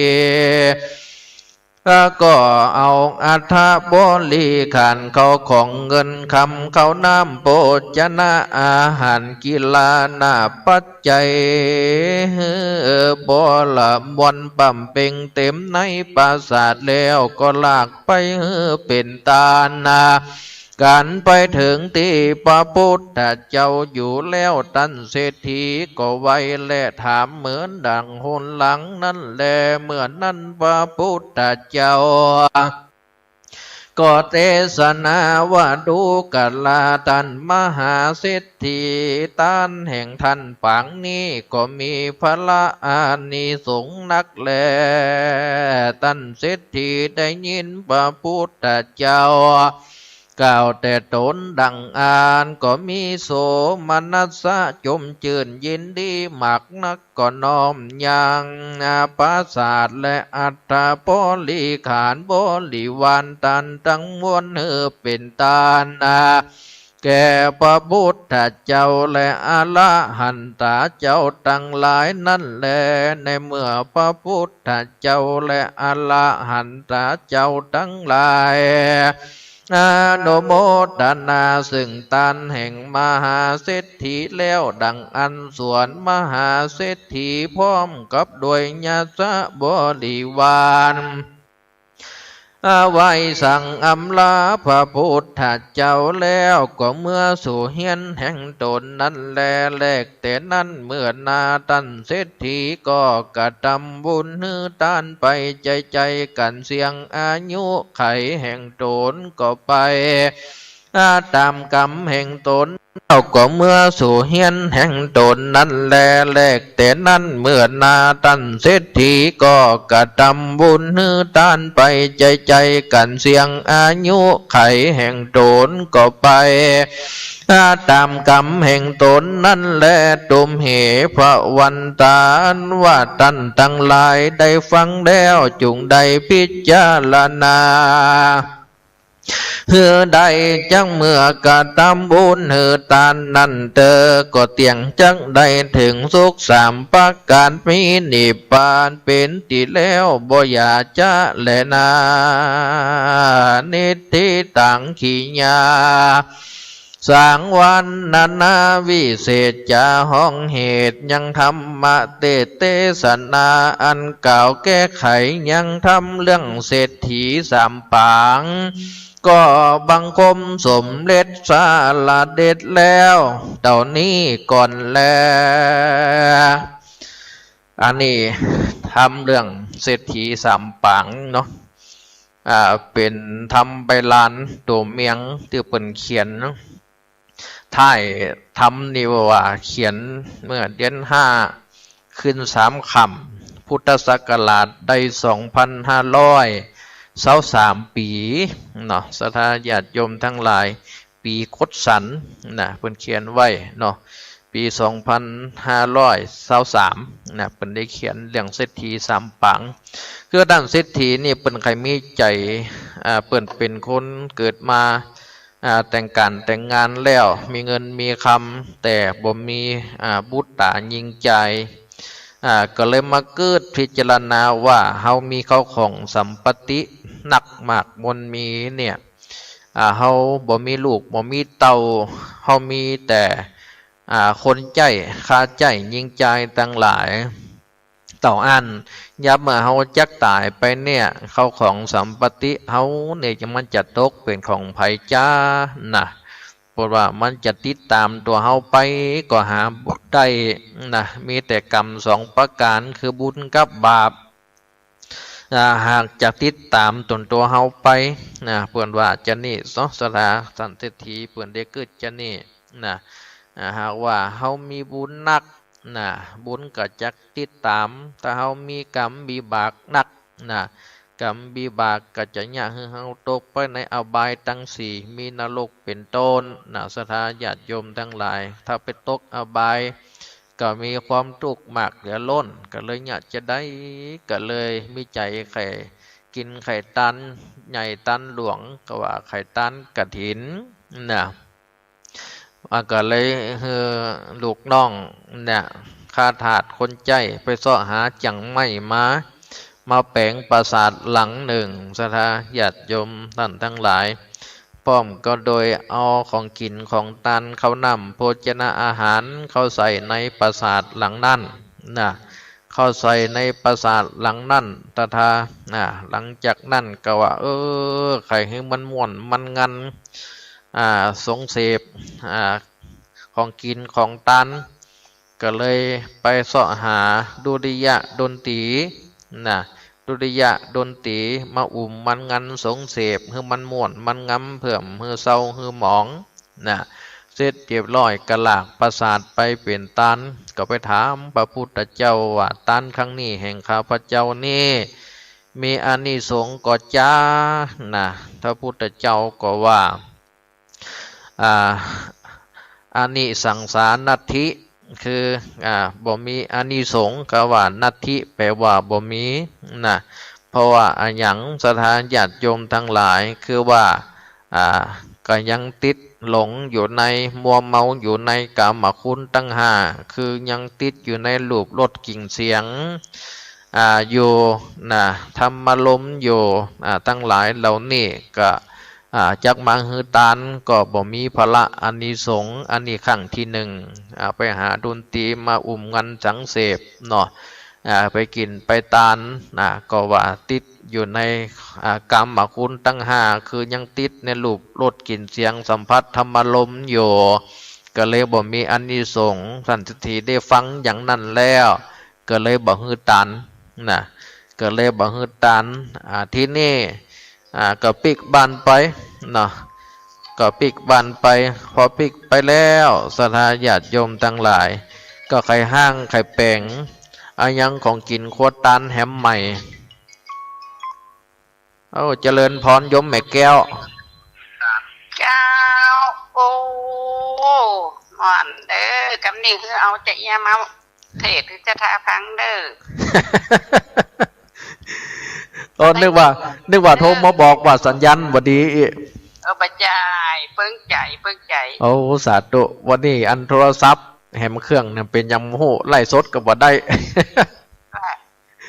ก็เอาอัฐบริขาร เข้าของเงินคำ ข้าวน้ำโภชนะอาหาร กิลานาปัจจัย หื้อบริวารบำเพ็งเต็มในปราสาทแล้ว ก็ลากไปหื้อเป๋นตานนา กั๋นไปเถิงตี้พระพุทธเจ้าอยู่แล้ว ต้านเศรษฐีก็ไหว้และถามเหมือนดั่งหนหลังนั้นแล เมื่อนั้นพระพุทธเจ้า ก็เตสนาว่า ดูกราต้านมหาเศรษฐี ตานแห่งต้านปางนี้ก็มีพระอานิสงส์นักแล ต้านเศรษฐีได้ยินพระพุทธเจ้า กล่าวแต่ต๋นดั่งอั้น ก็มีโสมนัสสะจมจื้นยินดีมากนัก ก็น้อมยังปราสาทและอัฐบริขารบริวารตานตังมวลหื้อเป๋นตานนา แก่พระพุทธเจ้าและอรหันตาเจ้าตังหลายนั้นแล ในเมื่อพระพุทธเจ้าและอรหันตาเจ้าตังหลาย อนุโมทนาซึ่งตานแห่งมหาเศรษฐีแล้วดั่งอั้น ส่วนมหาเศรษฐีพร้อมกับด้วยยาสะบริวาร ไหว้สั่งอำลาพระพุทธเจ้าแล้ว ก็เมือสู่เฮือนแห่งต๋นนั้นแล แลกแต่นั้นเมื่อนา ต้านเศรษฐีก็กระทำบุญหื้อตานไปใจ๋ๆ กั๋นเสี้ยงอายุขัยแห่งต๋นก็ไป อา ต๋ามก๋รรมแห่งต๋น แล้วก็เมื่อสู่เฮือนแห่งต๋นนั้นแล แลกแต่นั้นเมื่อนา ต้านเศรษฐีก็กระทำบุญหื้อตานไปใจ๋ๆ กั๋นเสี้ยง อายุขัยแห่งต๋นก็ไป อา ต๋ามก๋รรมแห่งต๋นนั้นแล ตุมเห ภวันตา อันว่าต้านตังหลายได้ฟังแล้ว จุ่งได้พิจารณา หื้อได้จักเมื่อกระทำบุญหื้อตานนั้นเต๊อะ ก็เตี้ยงจักได้เถิงสุขสามประก๋าน มีนิพพานเป๋นตี้แล้ว บ่อย่าจ๊าแลนา นิฏฐิตัง กิริยา สังวรรณนา วิเศษจ๋า ห้องเหตุยังธรรมเต เตสนา อันกล่าวแก้ไขยังธรรมเรื่องเศรษฐีสามปาง ก็บังคมสมเร็จสาระเด็จแล้ว เต้านี้ก่อนแล อันนี้ธรรมเรื่องเศรษฐีสามปางเนาะ อ่า เป๋นธรรมใบลานตั๋วเมืองตี้เปิ้นเขียนเนาะ ท้ายธรรมนี่ว่าเขียนเมื่อเดือนห้า คืนสามค่ำ พุทธศักราชได้สองพันห้าร้อยซาวสามปี๋เนาะ ศรัทธาญาติโยมตังหลาย ปี๋คดสันนะ เปิ้นเขียนไว้เนาะ ปี๋สองพันห้าร้อยซาวสามนะ เปิ้นได้เขียนเรื่องเศรษฐีสามปาง คือต้านเศรษฐีนี่เปิ้นใค่มีใจ๋ อ่า เปิ้นเป๋นคนเกิดมา อ่า แต่งก๋านแต่งงานแล้ว มีเงินมีคำ แต่บ่มี อ่า บุตราญิงจาย อ่า ก็เลยมาเกิดพิจารณาว่า เฮามีเข้าของสัมปัตตินักมากมนมีเนี่ย อ่า เฮาบ่มีลูกบ่มีเต้า เฮามีแต่ อ่า คนใจ๊ ค่าใจ๊ญิงจายตังหลาย เต้าอั้น ยามเมื่อเฮาจักต๋ายไปเนี่ย เข้าของสัมปัตติเฮาเนี่ยจะ มันจะตกเป๋นของใผจ๊านะ เพราะว่ามันจะติดต๋ามตั๋วเฮาไปก็หาบ่ได้นะ มีแต่กรรมสองประก๋าน คือบุญกับบาป อ่า หากจะติดต๋ามตนตั๋วเฮาไปนะ เปิ้นว่าจานี่เนาะ ศรัทธาต้านเศรษฐีเปิ้นได้กึ๊ดจานี่นะ อ่า หากว่าเฮามีบุญนักนะ บุญก็จะติดต๋าม ถ้าเฮามีกรรมวิบากนักนะ กรรมวิบากก็จะเยียะหื้อเฮาตกไปในอบายตังสี่ มีนรกเป๋นต้นนะ ศรัทธาญาติโยมตังหลาย ถ้าไปตกอบาย ก็มีความตุ๊กข์มากเหลือล้น ก็เลยเยียะจาใด ก็เลยมีใจ๋ใค่กิ๋นใค่ตานใหญ่ตานหลวง ก็ว่าใค่ตานกฐินนะ อ่า ก็เลยหื้อลูกน้องเนี่ย ข้าทาสคนใจ๊ไปเซาะหาจั่งไม้มา มาแป๋งปราสาทหลังนึ่ง ศรัทธาญาติโยมต้านตังหลาย พร้อมก็โดยเอาของกิ๋นของตาน ข้าวน้ำโภชนะอาหาร เข้าใส่ในปราสาทหลังนั้นนะ เข้าใส่ในปราสาทหลังนั้น ศรัทธา อ่า หลังจากนั้นก็ว่า เออ ใค่หื้อมันม่วนมันงัน อ่า สงเสพ อ่า ของกิ๋นของตาน ก็เลยไปเซาะหาดุริยะดนตรีนะ ดุริยะดนตรีมาอุ้มมันงันสงเสพ หื้อมันม่วนมันงำ เพื่อหื้อเศร้าหื้อหมองนะ เสร็จเรียบร้อยก็ลากปราสาทไปเป๋นตาน ก็ไปถามพระพุทธเจ้าว่า ตานครั้งนี้แห่งข้าพเจ้านี้ มีอานิสงส์ก่อจ๊านะ พระพุทธเจ้าก็ว่า อ่า อานิสังสานัตถิ คือ อ่า บ่มีอานิสงส์ ก็ว่านัตถิ แปลว่าบ่มีนะ เพราะว่าอะหยัง ศรัทธาญาติโยมตังหลาย คือว่า อ่า ก็ยังติดหลงอยู่ใน มัวเมาอยู่ในกามคุณตัณหา คือยังติดอยู่ในรูปรสกลิ่นเสียง อ่า อยู่นะ ธรรมารมณ์อยู่ อ่า ตังหลายเหล่านี้ก็ อ่า จักมาหื้อตานก็บ่มีผละอานิสงส์ อันนี้ครั้งตี้นึ่ง อ่า ไปหาดนตรีมาอุ้มงันสังเสพเนาะ อ่า ไปกิ๋นไปตานนะ ก็ว่าติดอยู่ใน อ่า กามคุณตัณหา คือยังติดในรูปรสกลิ่นเสียงสัมผัสธรรมารมณ์อยู่ ก็เลยบ่มีอานิสงส์ ต้านเศรษฐีได้ฟังอย่างนั้นแล้ว ก็เลยบ่หื้อตานนะ ก็เลยบ่หื้อตาน อ่า ทีนี้ อ่า ก็ปิ๊กบ้านไปเนาะ ก็ปิ๊กบ้านไป พอปิ๊กไปแล้ว ศรัทธาญาติโยมตังหลาย ก็ใค่ฮ้างใค่แป๋ง อะหยังของกิ๋นครัวตานแหมใหม่ โอ้ เจริญพรโยมแม่แก้ว เจ้า โอ้ ม่วนเด้อ กำนี้คือเอาจะเอี้ยมาเทศน์หื้อศรัทธาฟังเด้อ โอ้ นึกว่า นึกว่าโทรมาบอกว่าสัญญาณบ่ดี เออ บ่ใจ้ เปิ้งใจ๋ เปิ้งใจ๋ โอ้ สาธุ วันนี้อันโทรศัพท์แหมเครื่องเนี่ยเป๋นหยังบ่ฮู้ ไลฟ์สดก็บ่ได้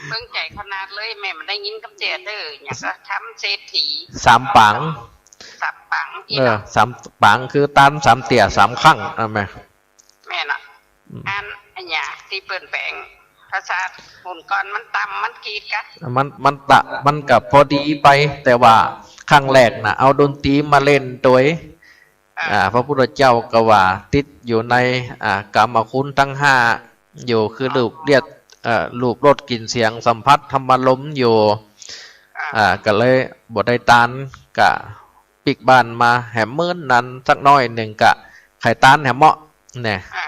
เปิ้งใจ๋ขนาดเลย แม่บ่ได้ยินกำเตี้ยเด้อ หยังก็ทำเศรษฐี สามป๋าง สามป๋าง เออ อี้เนาะ สามป๋างคือตานสามเตี้ยสามครั้ง อ่ะแม่ แม่นเนาะ อืม อัน อันเนี้ยตี้เปิ้นแป๋ง ปราสาทหนก่อนมันต่ำ มันกีดกั๋น มัน มันตะ มันก็พอดีไป แต่ว่าครั้งแรกน่ะ เอาดนตรีมาเล่นตวย อ่า อ่า พระพุทธเจ้าก็ว่าติดอยู่ใน อ่า กามคุณทั้งห้าอยู่ คือรูปเลียด เอ่อ รูปรสกลิ่นเสียงสัมผัสธรรมารมณ์อยู่ อ่า อ่า ก็เลยบ่ได้ตาน ก็ปิ๊กบ้านมาแหมเมินนั้นสักหน้อยนึ่ง ก็ใค่ตานแหมเมาะ เนี่ย อ่า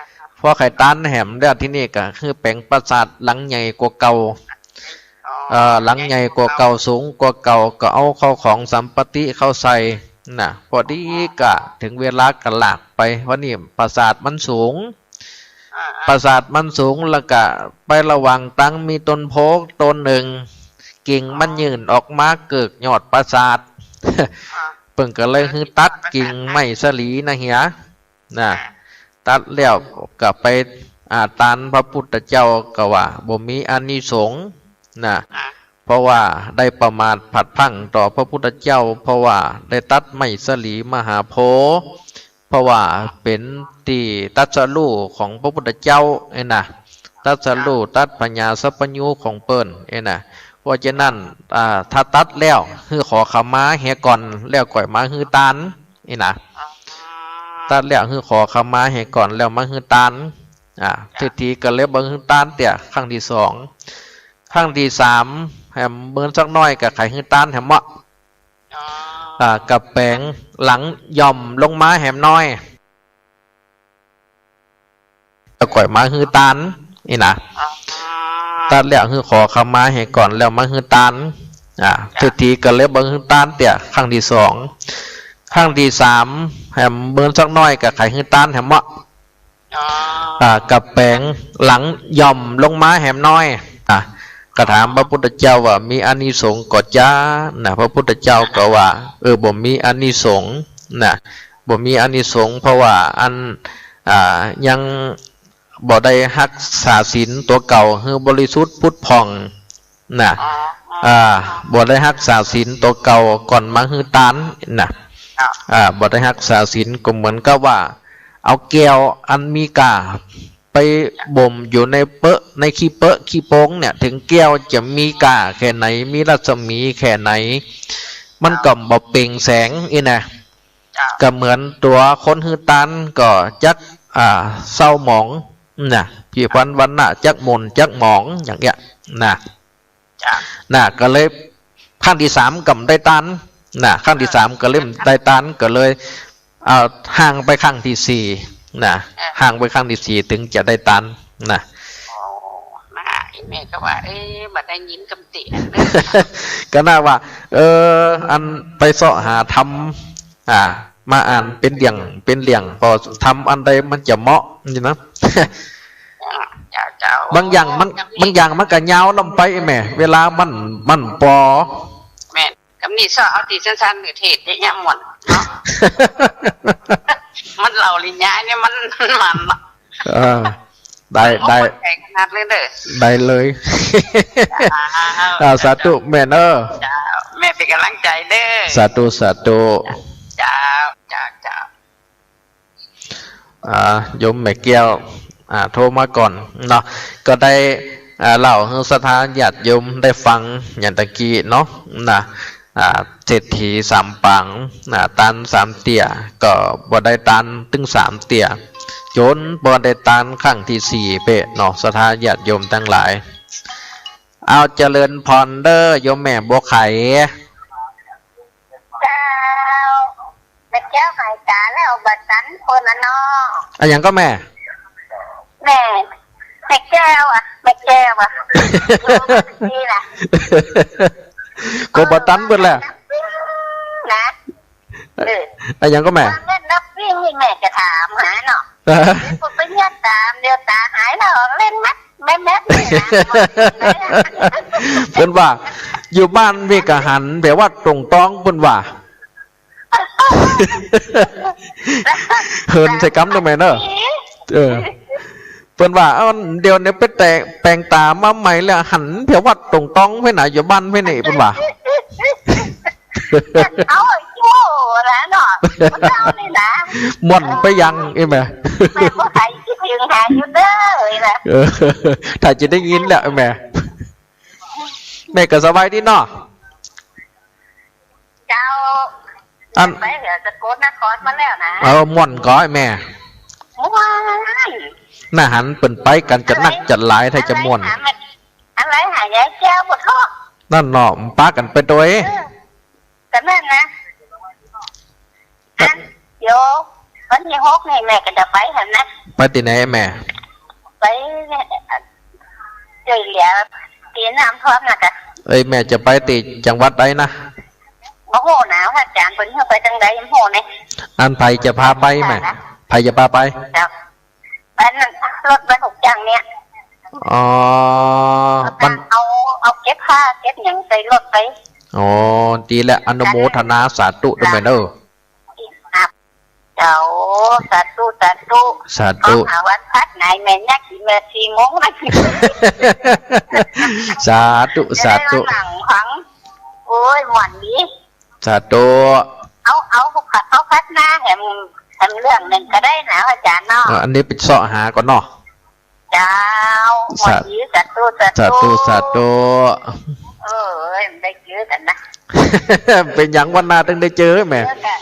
พอใค่ตานแหมแล้วทีนี้ก็คือแป๋งปราสาทหลังใหญ่กว่าเก่า อ๋อ เอ่อ หลังใหญ่กว่าเก่า สูงกว่าเก่า ก็เอาเข้าของสัมปติเข้าใส่น่ะ พอดีก็เถิงเวลาก็ลากไป วันนี้ปราสาทมันสูง อ่า อ่า ปราสาทมันสูง แล้วก็ไประหว่างตังมีต้นโพธิ์ต้นนึ่ง กิ่งมันยื่นออกมาเกิกยอดปราสาท อ่า เปิ้นก็เลยหื้อตัดกิ่งไม้สะหลีนะเหีย น่ะ อ่า ตัดแล้วก็ไป อ่า ตานพระพุทธเจ้าก็ว่าบ่มีอานิสงส์น่ะ อ่า เพราะว่าได้ประมาทพลัดพลั้งต่อพระพุทธเจ้า เพราะว่าได้ตัดไม้สะหลีมหาโพธิ์ เพราะว่าเป๋นตี้ตรัสรู้ของพระพุทธเจ้าเอ้ยน่ะ ตรัสรู้ตัดผญาสัพพัญญูของเปิ้นเอ้ยน่ะ เพราะฉะนั้น อ่า ถ้าตัดแล้วหื้อขอขมาเหียก่อน แล้วก่อยมาหื้อตาน นี่นะ อ๋อ ตัดแล้วหื้อขอขมาเหียก่อนแล้วมาหื้อตาน อ่า จ้ะ เศรษฐีก็เลยบ่หื้อตานเตื้อ ครั้งตี้สอง ครั้งตี้สาม แหมเมินสักหน้อยก็ใค่หื้อตานแหมเมาะ อ๋อ อ่า ก็แป๋งหลังย่อมลงมาแหมหน้อย แล้วก่อยมาหื้อตาน นี่นะ อ๋อ ตัดแล้วหื้อขอขมาเหียก่อนแล้วมาหื้อตาน อ่า จ้ะ เศรษฐีก็เลยบ่หื้อตานเตื้อ ครั้งตี้สอง ครั้งตี้สาม แหมเมินสักหน้อยก็ใค่หื้อตานแหมเมาะ อ๋อ อ่า ก็แป๋งหลังย่อมลงมาแหมหน้อย อ่ะ ก็ถามพระพุทธเจ้าว่ามีอานิสงส์ก่อจ๊ะน่ะ พระพุทธเจ้าก็ว่า เออ บ่มีอานิสงส์น่ะ บ่มีอานิสงส์ เพราะว่าอัน อ่า ยังบ่ได้ฮักษาศีลตั๋วเก่าหื้อบริสุทธิ์ผุดผ่องน่ะ อ๋อ อ่า บ่ได้ฮักษาศีลตั๋วเก่าก่อนมาหื้อตานน่ะ ครับ อ่า บ่ได้ฮักษาศีลก็เหมือนกับว่า เอาแก้วอันมีก้าไปบ่มอยู่ในเป๊อะ ในขี้เป๊อะขี้โป๊งเนี่ย เถิงแก้วจะมีก้าแค่ไหน มีรัศมีแค่ไหน มันก็บ่เปล่งแสงอี้นะ จ้ะ ก็เหมือนตั๋วคนหื้อตานก็จัก อ่า เศร้าหมองน่ะ ผิวพรรณวรรณะจักหม่นจักหมองอย่างเงี้ยน่ะ จ้ะ น่ะ ก็เลยครั้งตี้สามก็บ่ได้ตานน่ะ ครั้งตี้สามก็เลยบ่ได้ตาน ก็เลย เอ่อ ฮ้างไปครั้งตี้สี่น่ะ เออ ฮ้างไปครั้งตี้สี่เถิงจะได้ตานน่ะ อ๋อ น่ะ อีแม่ก็ว่า เอ๊ะ บ่ได้ยินกำเตี้ย ก็น่าว่า เออ อันไปเซาะหาธรรม อ่า มาอ่านเป๋นเรื่องเป๋นเรื่อง พอธรรมอันใดมันจะเหมาะนี่นะ เจ้า เจ้า บางอย่างมัน บางอย่างมันก็ยาวล้ำไปแม่ เวลามัน มันปอ แม่น กำนี้เซาะเอาตี้สั้นๆ หรือเทศน์เยอะแยะหมดเนาะ มันเล่าลิญญาเนี่ยมัน มันเนาะ เออ ได้ ได้ โอ้ ขอบใจ๋ขนาดเลยเด้อ ได้เลย เจ้า อ่า สาธุแม่เนาะ เจ้า แม่เป๋นก๋ำลังใจ๋เด้อ สาธุ สาธุ เจ้า เจ้า เจ้า อ่า โยมแม่แก้ว อ่า โทรมาก่อนเนาะ ก็ได้ อ่า เล่าหื้อศรัทธาญาติโยมได้ฟังอย่างตะกี้เนาะ น่ะ อ่า เศรษฐีสามป๋าง อ่า ตานสามเตี้ย ก็บ่ได้ตานตึงสามเตี้ย จ๋นบ่ได้ตานครั้งตี้สี่เป๊ะเนาะ ศรัทธาญาติโยมตังหลาย เอาเจริญพรเด้อ โยมแม่บัวไข่ เจ้า แม่แ แก้วหายต๋าแล้วบ่ตันเปิ้นน่ะเนาะ อะหยังก็แม่ แม่ แม่แก้วอะ แม่แก้วอะ นี่นะ ก็บ่ตันเปิ้นแหละ นะ เออ อะหยังก็แม่ ว่าแม่นับวิ่งนี่แม่จะถามหาเนาะ เออ เดี๋ยวไปเนี่ยต๋าม เดี๋ยวต๋าหายแล้วเล่นแมป แมป แมปนี่นะ เปิ้นว่า อยู่บ้านเวกหัน แปลว่าตรงต้อง เปิ้นว่า เหินใส่กำตรงแม่เนอะ เออ เปิ้นว่า เอ้า เดี๋ยวนี้ไปแต่ง แป๋งต๋ามาใหม่แล้ว หันแผววัดตงต้องไว้นะ อยู่บ้านไว้นี่ เปิ้นว่า เอาไอ้โจ้นะเนาะ เจ้านี่นะ ม่วนไปยัง เอ้ยแม่ แม่ก็ใครคิดถึงหาอยู่เด้อนะ เออ ถ้าจะได้ยินแหละแม่ แม่ก็สบายดีเนาะ เจ้า อัน ไปเหอะ สกลนครมาแล้วนะ เออ ม่วนก่อแม่ ม่วน น่าหันเปิ้นไปกั๋นจะนักจะหลาย ถ้าจะม่วน อะไรหา อะไรหายายแก้วบ่ทอด นั่นเนาะ ปากั๋นไปโดย เออ ก็นั่นนะ ก็ อัน เดี๋ยววันตี้หกนี่แม่ก็จะไปหั้นนะ ไปตี้ไหนแม่ ไป เอ่อ จ้วยเหลือตี้น้ำท่วมน่ะกะ เอ้ย แม่จะไปตี้จังหวัดใดนะ บ่ฮู้นะ ว่าอาจ๋ารย์เปิ้นหื้อไปตางใดบ่ฮู้นี่ อันใผจะพาไปแม่ ใผจะพาไป เจ้า อันนั้นรถบรรทุกจั่งเนี่ย อ๋อ เอา บรร เอา เอาเก็บผ้าเก็บหยังใส่รถไป อ๋อ ดีแล้ว อนุโมทนาสาธุตวยแม่เด้อ ครับ เจ้า สาธุ สาธุ สาธุ ขอหาวันพระไหนแม่ยักษ์กิ๋นแม่สี่โมงนะ สาธุ สาธุ จะได้มานั่งฟัง โอ้ย ม่วนดี สาธุ เอา เอา เอาพัดมาแหม แหมเรื่องนึ่งก็ได้นะอาจ๋ารย์เนาะ อ่า อันนี้ไปเซาะหาก่อนเนาะ เจ้า สา ม่วนดี สาธุ สาธุ สาธุ สาธุ เออ ได้เจอกั๋นนะ เป๋นหยังวันหน้าตึงได้เจอแม่ เจอกั๋น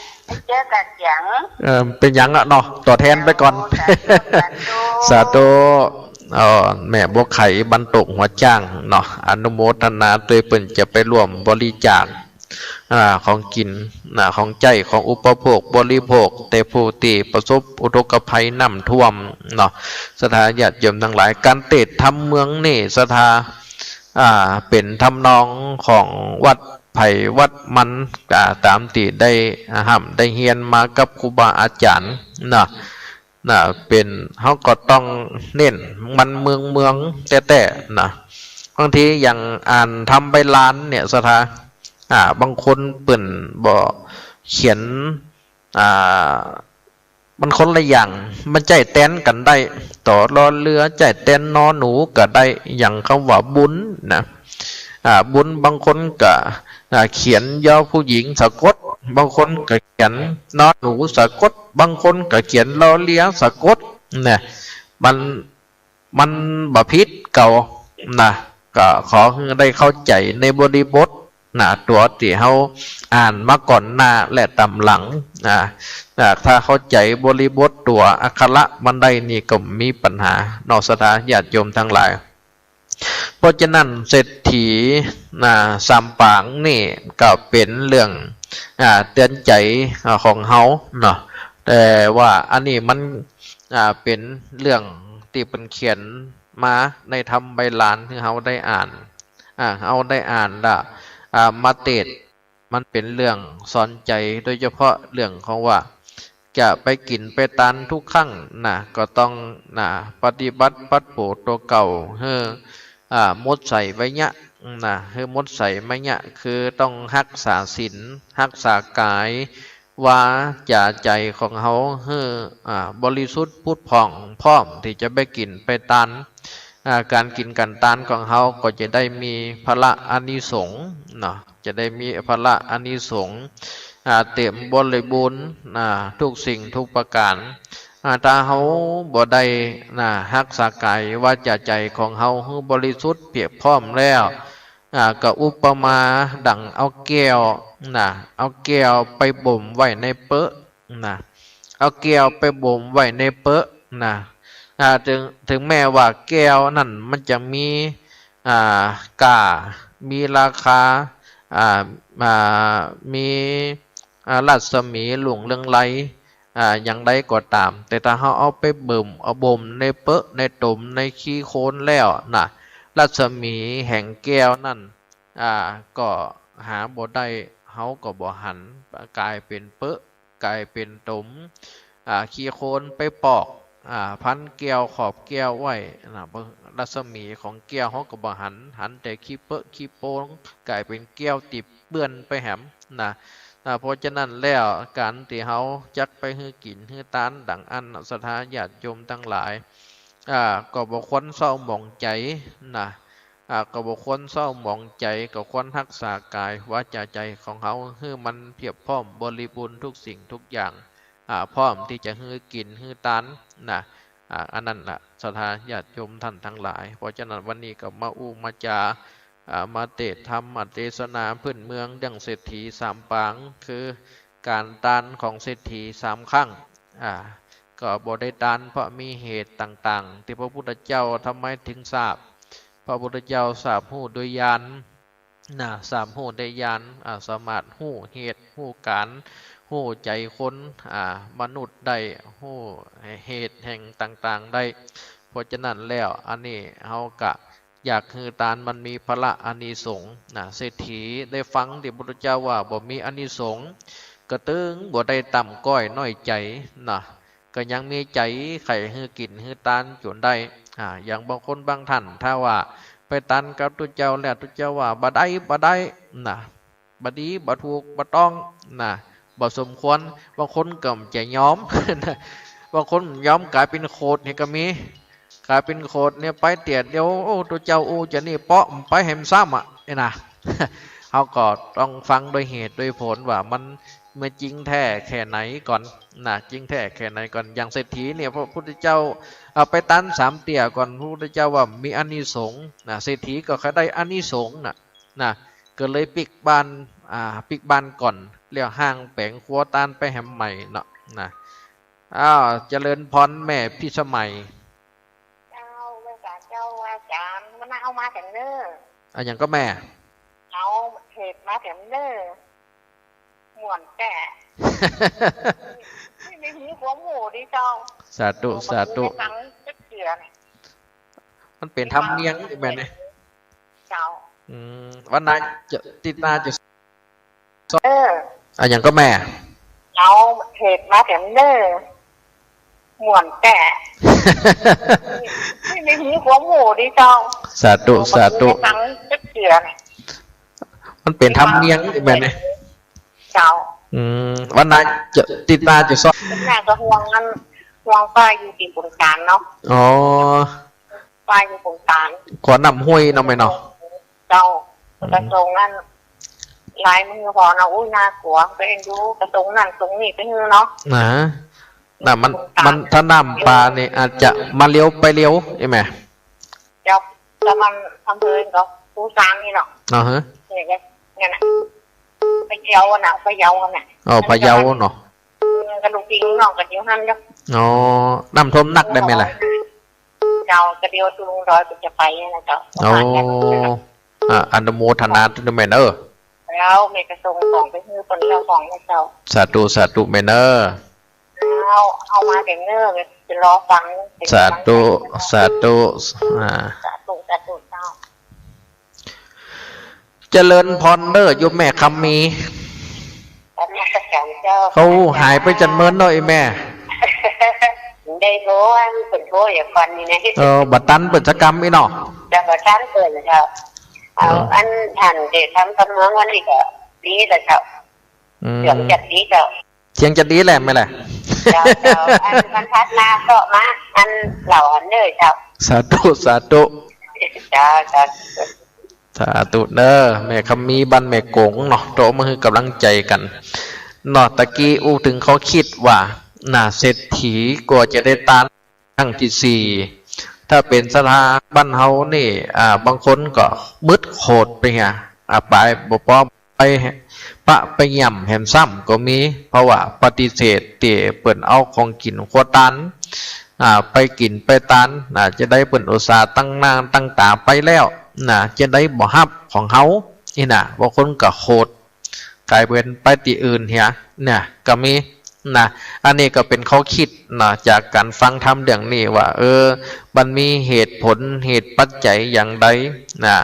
เจอกั๋นเสียง เออ เป๋นหยังอะเนาะ ตั๋วแทนไปก่อน สาธุ สาธุ สาธุ เออ แม่บัวไข่บ้านโตกหัวจ๊างเนาะ อนุโมทนาตวยเปิ้นจะไปร่วมบริจาค อ่า ของกิ๋น นะ ของใจ๊ ของอุปโภคบริโภค แก่ผู้ตี้ประสบอุทกภัยน้ำท่วมเนาะ ศรัทธาญาติโยมตังหลาย ก๋านเตสน์ธรรมเมืองนี่ ศรัทธา อ่า เป๋นทำนองของวัดใผวัดมัน อ่า ต๋ามตี้ได้ฮ่ำได้เฮียนมากับครูบาอาจ๋ารย์เนาะ นะ เป๋น เฮาก็ต้องเน้นมันเมืองๆ แต๊ๆ นะ บางทีอย่างอ่านธรรมใบลานเนี่ย ศรัทธา อ่า บางคนเปิ้นบ่เขียน อ่า มันคนละอย่าง มันใจ๊แตนกั๋นได้ ตอ รอ เรือ ใจ๊แตน นอ หนู ก็ได้ อย่างกำว่าบุญนะ อ่า บุญ บางคนก็ อ่า เขียน ยอ ผู้หญิง สะกด บางคนก็เขียน นอ หนู สะกด บางคนก็เขียน รอ เรือ สะกด นะ มัน มันบ่ผิดเก่า นะ ก็ขอหื้อได้เข้าใจ๋ในบริบท นะ ตั๋วตี้เฮาอ่านมาก่อนหน้าและต๋ามหลัง นะ นะ ถ้าเข้าใจ๋บริบทตั๋วอักขระมันได้นี่ก็บ่มีปัญหาเนาะ ศรัทธาญาติโยมตังหลาย เพราะฉะนั้นเศรษฐี นะ สามป๋างนี่ก็เป๋นเรื่อง อ่า เตื๋อนใจ๋ อ่า ของเฮาเนาะ แต่ว่าอันนี้มัน อ่า เป๋นเรื่องตี้เปิ้นเขียนมาในธรรมใบลานหื้อเฮาได้อ่าน อ่า เฮาได้อ่านละ อ่า มาเตสน์ มันเป๋นเรื่องสอนใจ๋ โดยเฉพาะเรื่องของว่า จะไปกิ๋นไปตานทุกครั้งนะ ก็ต้องนะ ปฏิบัติปัดเป๋าตั๋วเก่าหื้อ อ่า หมดใสไวยะนะ หื้อหมดใสไวยะ คือต้องฮักษาศีล ฮักษากายวาจ๋าใจ๋ของเฮาหื้อ อ่า บริสุทธิ์ผุดผ่อง พร้อมตี้จะไปกิ๋นไปตาน อ่า ก๋านกิ๋นก๋านตานของเฮาก็จะได้มีผละอานิสงส์เนาะ จะได้มีผละอานิสงส์ อ่า เต๋มบริบูรณ์นะ ทุกสิ่งทุกประก๋าน อ่า ถ้าเฮาบ่ได้นะ ฮักษากายวาจ๋าใจ๋ของเฮาหื้อบริสุทธิ์เปียบพร้อมแล้ว อ่า ก็อุปมาดั่งเอาแก้วนะ เอาแก้วไปบ่มไว้ในเป๊อะนะ เอาแก้วไปบ่มไว้ในเป๊อะนะ อ่า ถึง ถึงแม้ว่าแก้วนั้นมันจะมี อ่า ก้า มีราคา อ่า อ่า มี อ่า รัศมีรุ่งเรืองไร้ อ่า อย่างใดก็ต๋าม แต่ถ้าเฮาเอาไปบ่ม เอาบ่มในเป๊อะ ในตม ในขี้โคลนแล้วนะ รัศมีแห่งแก้วนั้น อ่า ก็หาบ่ได้ เฮาก็บ่หัน ก๋ายเป๋นเป๊อะ ก๋ายเป๋นตม อ่า ขี้โคลนไปปอก อ่า พันแก้วขอบแก้วไว้นะ รัศมีของแก้วเฮาก็บ่หัน หันแต่ขี้เป๊อะขี้โปง ก๋ายเป๋นแก้วติบเปื้อนไปแหมนะ อ่า เพราะฉะนั้นแล้ว ก๋านตี้เฮาจักไปหื้อกิ๋นหื้อตานดังอั้น ศรัทธาญาติโยมตังหลาย อ่า ก็บ่ควรเศร้าหมองใจ๋นะ อ่า ก็บ่ควรเศร้าหมองใจ๋ ก็ควรฮักษาก๋ายวาจาใจ๋ของเฮา หื้อมันเพียบพร้อมบริบูรณ์ทุกสิ่งทุกอย่าง อ่า พร้อมตี้จะหื้อกิ๋นหื้อตานนะ อ่า อันนั้นละ ศรัทธาญาติโยมต้านตังหลาย เพราะฉะนั้นวันนี้ก็มาอู้มาจ๋า อ่า มาเตศน์ธรรมเตสนาพื้นเมืองเรื่องเศรษฐีสามปาง คือก๋านตานของเศรษฐีสามครั้ง อ่า ก็บ่ได้ตานเพราะมีเหตุต่างๆ ตี้พระพุทธเจ้าทำไมถึงสาป พระพุทธเจ้าสาปฮู้โดยญาณนะ สาปฮู้โดยญาณ อ่า สามารถฮู้เหตุ ฮู้ก๋าน ฮู้ใจ๋คน อ่า มนุษย์ได้ ฮู้เหตุแห่งต่างๆ ได้ เพราะฉะนั้นแล้ว อันนี้เฮาก็ อยากหื้อตานมันมีผละอานิสงส์นะ เศรษฐีได้ฟังตี้พุทธเจ้าว่าบ่มีอานิสงส์ ก็ตึงบ่ได้ต่ำก้อยน้อยใจ๋นะ ก็ยังมีใจ๋ใค่หื้อกิ๋นหื้อตานจ๋นได้ อ่า อย่างบางคนบางต้าน ถ้าว่าไปตานกับตุ๊เจ้าแล้ว ตุ๊เจ้าว่าบ่ได้ บ่ได้นะ บ่ดี บ่ถูก บ่ต้องนะ บ่สมควร บางคนก็บ่ยอมนะ บางคนยอมก๋ายเป๋นโขดนี่ก็มี ก๋ายเป๋นโขดเนี่ยไปเตียเดียว โอ้ ตุ๊เจ้าอู้จานี่เปาะ ไปแหมซ้ำอะ นี่นะ เฮาก็ต้องฟังโดยเหตุโดยผลว่ามัน มันจริงแท้แค่ไหนก่อนนะ จริงแท้แค่ไหนก่อน อย่างเศรษฐีเนี่ย พระพุทธเจ้าเอาไปตานสามเตื้อก่อน พระพุทธเจ้าว่ามีอานิสงส์นะ เศรษฐีก็ใค่ได้อานิสงส์นะ นะ ก็เลยปิ๊กบ้าน อ่า ปิ๊กบ้านก่อน แล้วฮ้างแป๋งครัวตานไปแหมใหม่เนาะ นะ อ้าว เจริญพรแม่พิสมัย เจ้า ไหว้สาเจ้า ไหว้อาจ๋ารย์ วันหน้าเอามาแถมเน้อ อะหยังก็แม่ เอาเทศน์มาแถมเน้อ ม่วนแต๊ ไม่มีหัวหมู่ดีเจ้า สาธุ สาธุ บ่เคยฟังจักเตื้อเนี่ย มันเป๋นธรรมเนียมแม่เนี่ย เจ้า อืม วันหน้าจะ ติ๊ดหน้าจะ เออ อะหยังก็แม่ เอาเทศน์มาแถมเน้อ ม่วนแต๊ ไม่มีหัวหมู่ดีเจ้า สาธุ สาธุ บ่เคยฟังจักเตื้อเนี่ย มันเป๋นธรรมเนียมแม่เนี่ย เจ้า อืม วันหน้าจะ ติ๊ดหน้าจะซ้อน ติ๊ดหน้าก็ห่วงอัน ห่วงป้าอยู่ตี้บึงก๋าฬเนาะ อ๋อ ป้าอยู่บึงก๋าฬ ขัวน้ำห้วยเนาะแม่เนาะ เจ้า อืม ก็ส่งอัน ลายมือผ่อเนาะ อุ้ย น่ากลัว ไปเอ็นดู ก็ส่งนั่นส่งนี่ไปหื้อเนาะ นะ น่ะ มัน มัน ถ้าน้ำปานี่อาจจะมาเร็วไปเร็ว ใช่ไหม เจ้า แล้วมันอำเภอก็ภูซางนี่เนาะ อ๋อฮะ เนี่ย เนี่ยนะ พะเยาอะนะ พะเยาอะนะ อ๋อ พะเยาเนาะ เออ ก็ลูกพี่ลูกน้องก็อยู่หั้นเนาะ อ๋อ น้ำท่วมหนักได้ไหมล่ะ เจ้า ก็เดี๋ยวตุงดอยก็จะไปนะเจ้า อ๋อ อ่ะ อนุโมทนาด้วยแม่เน้อ แล้วแม่ก็ส่งของไปหื้อเปิ้นแล้วของนะเจ้า สาธุ สาธุแม่เน้อ เอา เอามาแถมเน้อ จะรอฟัง สาธุ สาธุ อ่า สาธุ สาธุเจ้า เจริญพรเน้อโยมแม่คำมี นมัสการเจ้า เขาหายไปจันเมินเนาะไอ้แม่ ได้โทร เปิ้นโทรอย่างก่อนนี่นะ เออ บ่ตันเปิ้นสักกำอี้เนาะ จะบ่ตันเปิ้นเจ้า เอา เออ อันท่านได้ทำกำเนิดวันนี้ก็ดีแล้วเจ้า อืม เสียงจัดดีเจ้า เสียงจัดดีแหละแม่แหละ เจ้า เจ้า อันมันพัดมาก็มา อันเหล่าอันเน้อเจ้า สาธุ สาธุ เจ้า เจ้า สาธุเน้อ แม่คำมีบ้านแม่กงเนาะ โทรมาหื้อกำลังใจ๋กั๋นเนาะ ตะกี้อู้เถิงข้อคิดว่า น่ะ เศรษฐีกว่าจะได้ตานครั้งตี้สี่ ถ้าเป๋นศรัทธาบ้านเฮานี่ อ่า บางคนก็มืดโขดไปเหีย อ่า ไปบ่ปอไป ปะไปหย่ำแหมซ้ำก็มี เพราะว่าปฏิเสธตี้เปิ้นเอาของกิ๋นครัวตาน อ่า ไปกิ๋นไปตาน อ่า จะได้เปิ้นอุตส่าห์ตั้งหน้าตั้งต๋าไปแล้ว น่ะ จะได้บ่ฮับของเฮา อี้น่ะ บางคนก็โขด ก๋ายเป๋นไปตี้อื่นเหีย เนี่ย ก็มี นะ อันนี้ก็เป๋นข้อคิดนะ จากก๋านฟังธรรมเรื่องนี้ว่า เออ มันมีเหตุผล เหตุปัจจัยอย่างใดนะ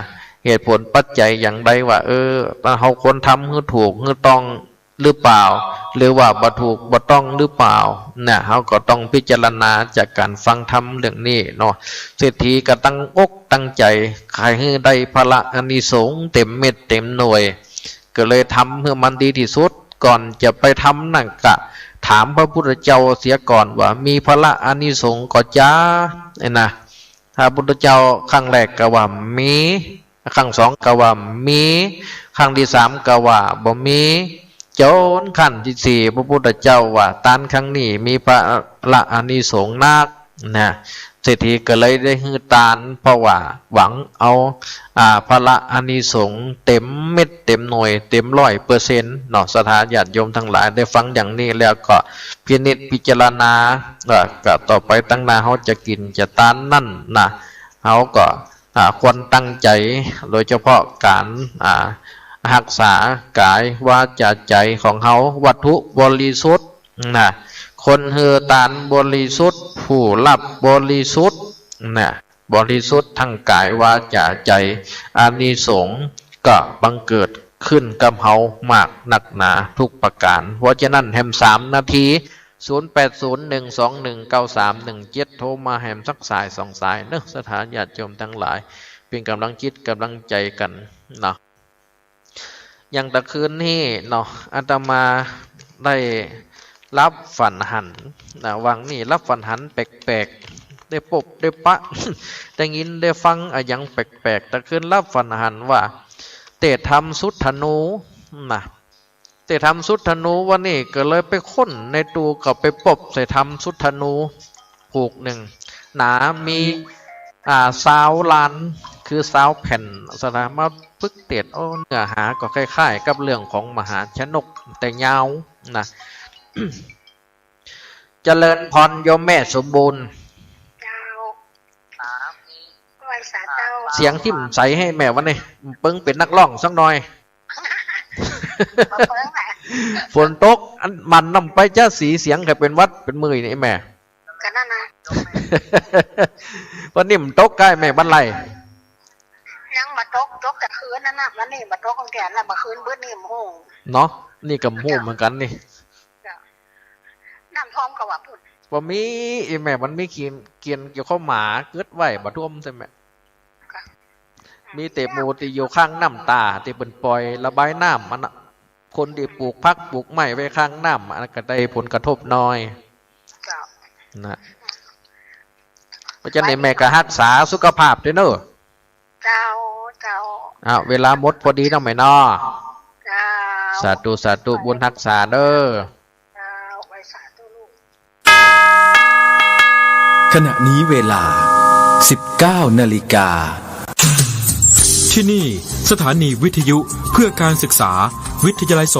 เหตุผลปัจจัยอย่างใดว่า เออ เฮาควรทำหื้อถูกหื้อต้องหรือเปล่า หรือว่าบ่ถูกบ่ต้องหรือเปล่า เนี่ย เฮาก็ต้องพิจารณาจากก๋านฟังธรรมเรื่องนี้เนาะ เศรษฐีก็ตั้งอกตั้งใจ๋ ใค่หื้อได้ผละอานิสงส์เต็มเม็ดเต็มหน่วย ก็เลยทำหื้อมันดีตี้สุด ก่อนจะไปทำนั่นก็ถามพระพุทธเจ้าเสียก่อนว่า มีผละอานิสงส์ก่อจ๊า เนี่ยนะ พระพุทธเจ้าครั้งแรกก็ว่ามี ครั้งสองก็ว่ามี ครั้งตี้สามก็ว่าบ่มี จ๋นขั้นตี้สี่ พระพุทธเจ้าว่า ตานครั้งนี้มีผละอานิสงส์นัก นะ เศรษฐีก็เลยได้หื้อตาน เพราะว่าหวังเอา อ่า ผละอานิสงส์เต็มเม็ดเต็มหน่วย เต็มร้อยเปอร์เซ็นต์เนาะ ศรัทธาญาติโยมตังหลาย ได้ฟังอย่างนี้แล้วก็พินิจพิจารณา เอ่อ ก็ต่อไปตังหน้าเฮาจะกิ๋นจะตานนั้นนะ เฮาก็ อ่า ควรตั้งใจ๋ โดยเฉพาะก๋าน อ่า ฮักษากายวาจาใจ๋ของเฮา วัตถุบริสุทธิ์นะ คนหื้อตานบริสุทธิ์ ผู้ฮับบริสุทธิ์นะ บริสุทธิ์ทั้งกายวาจาใจ๋ อานิสงส์ก็บังเกิดขึ้นกับเฮามากนักหนาทุกประก๋าน เพราะฉะนั้นแหมสามนาที ศูนย์แปดศูนย์ หนึ่งสองหนึ่ง เก้าสามหนึ่งเจ็ด โทรมาแหมสักสายสองสายเนาะ ศรัทธาญาติโยมตังหลาย เป๋นก๋ำลังจิตก๋ำลังใจ๋กั๋นเนาะ อย่างตะคืนนี้เนาะ อาตมาได้หลับฝันหันนะ หว่างนี้หลับฝันหันแปลกๆ ได้ปบได้ปะ ได้ยินได้ฟังอะหยังแปลกๆ ตะคืนหลับฝันหันว่า เตะทำสุดธนูนะ เตะทำสุดธนู วันนี้ก็เลยไปค้นในตู้ ก็ไปปบใส่ทำสุดธนู ผูกนึ่ง หนามี อ่า ซาวล้าน คือซาวแผ่น ศรัทธามาฝึกเตะ โอ้ เนื้อหาก็คล้ายๆ กับเรื่องของมหาชนก แต่ยาวนะ เจริญพรโยมแม่สมบูรณ์ เจ้า ไหว้สาเจ้า เสียงทิ่มใสแฮะแม่วันนี้ เปิ้งเป๋นนักร้องสักหน่อย บ่เปิ้งแหละ ฝนตก อันมันน้ำไปจ๊ะสี เสียงใค่เป๋นหวัดเป๋นเมื่อยนี่แม่ ก็นั่นนะ วันนี้มันตกใก้แม่บันไล ยังบ่ตก ตกแต่คืนนั้นน่ะ วันนี้บ่ตกตั้งแต่นั้น เมื่อคืนมืดนี่มันโห เนาะ นี่ก็บ่ฮู้เหมือนกั๋นนี่ เจ้า น้ำท่วมก็ว่าปุ้น บ่มี อีแม่มันมีเขียน เขียนเกี่ยวกับหมาเกิดไว้ บ่ท่วมใจ้แม่ ค่ะ มีแต่หมู่ตี้อยู่ข้างน้ำตา ตี้เปิ้นปล่อยระบายน้ำมันน่ะ คนตี้ปลูกผักปลูกไม้ไว้ข้างน้ำ อันนั้นก็ได้ผลกระทบน้อย เจ้า นะ เพราะฉะนั้นแม่ก็ฮักษาสุขภาพด้วยเนาะ เจ้า เจ้า อ่ะ เวลาหมดพอดีเนาะแม่เนาะ เจ้า สาธุ สาธุ บุญฮักษาเด้อ เจ้า ไหว้สาธุลูก ขณะนี้เวลา สิบเก้านาฬิกา ที่นี่สถานีวิทยุเพื่อการศึกษา วิทยาลัย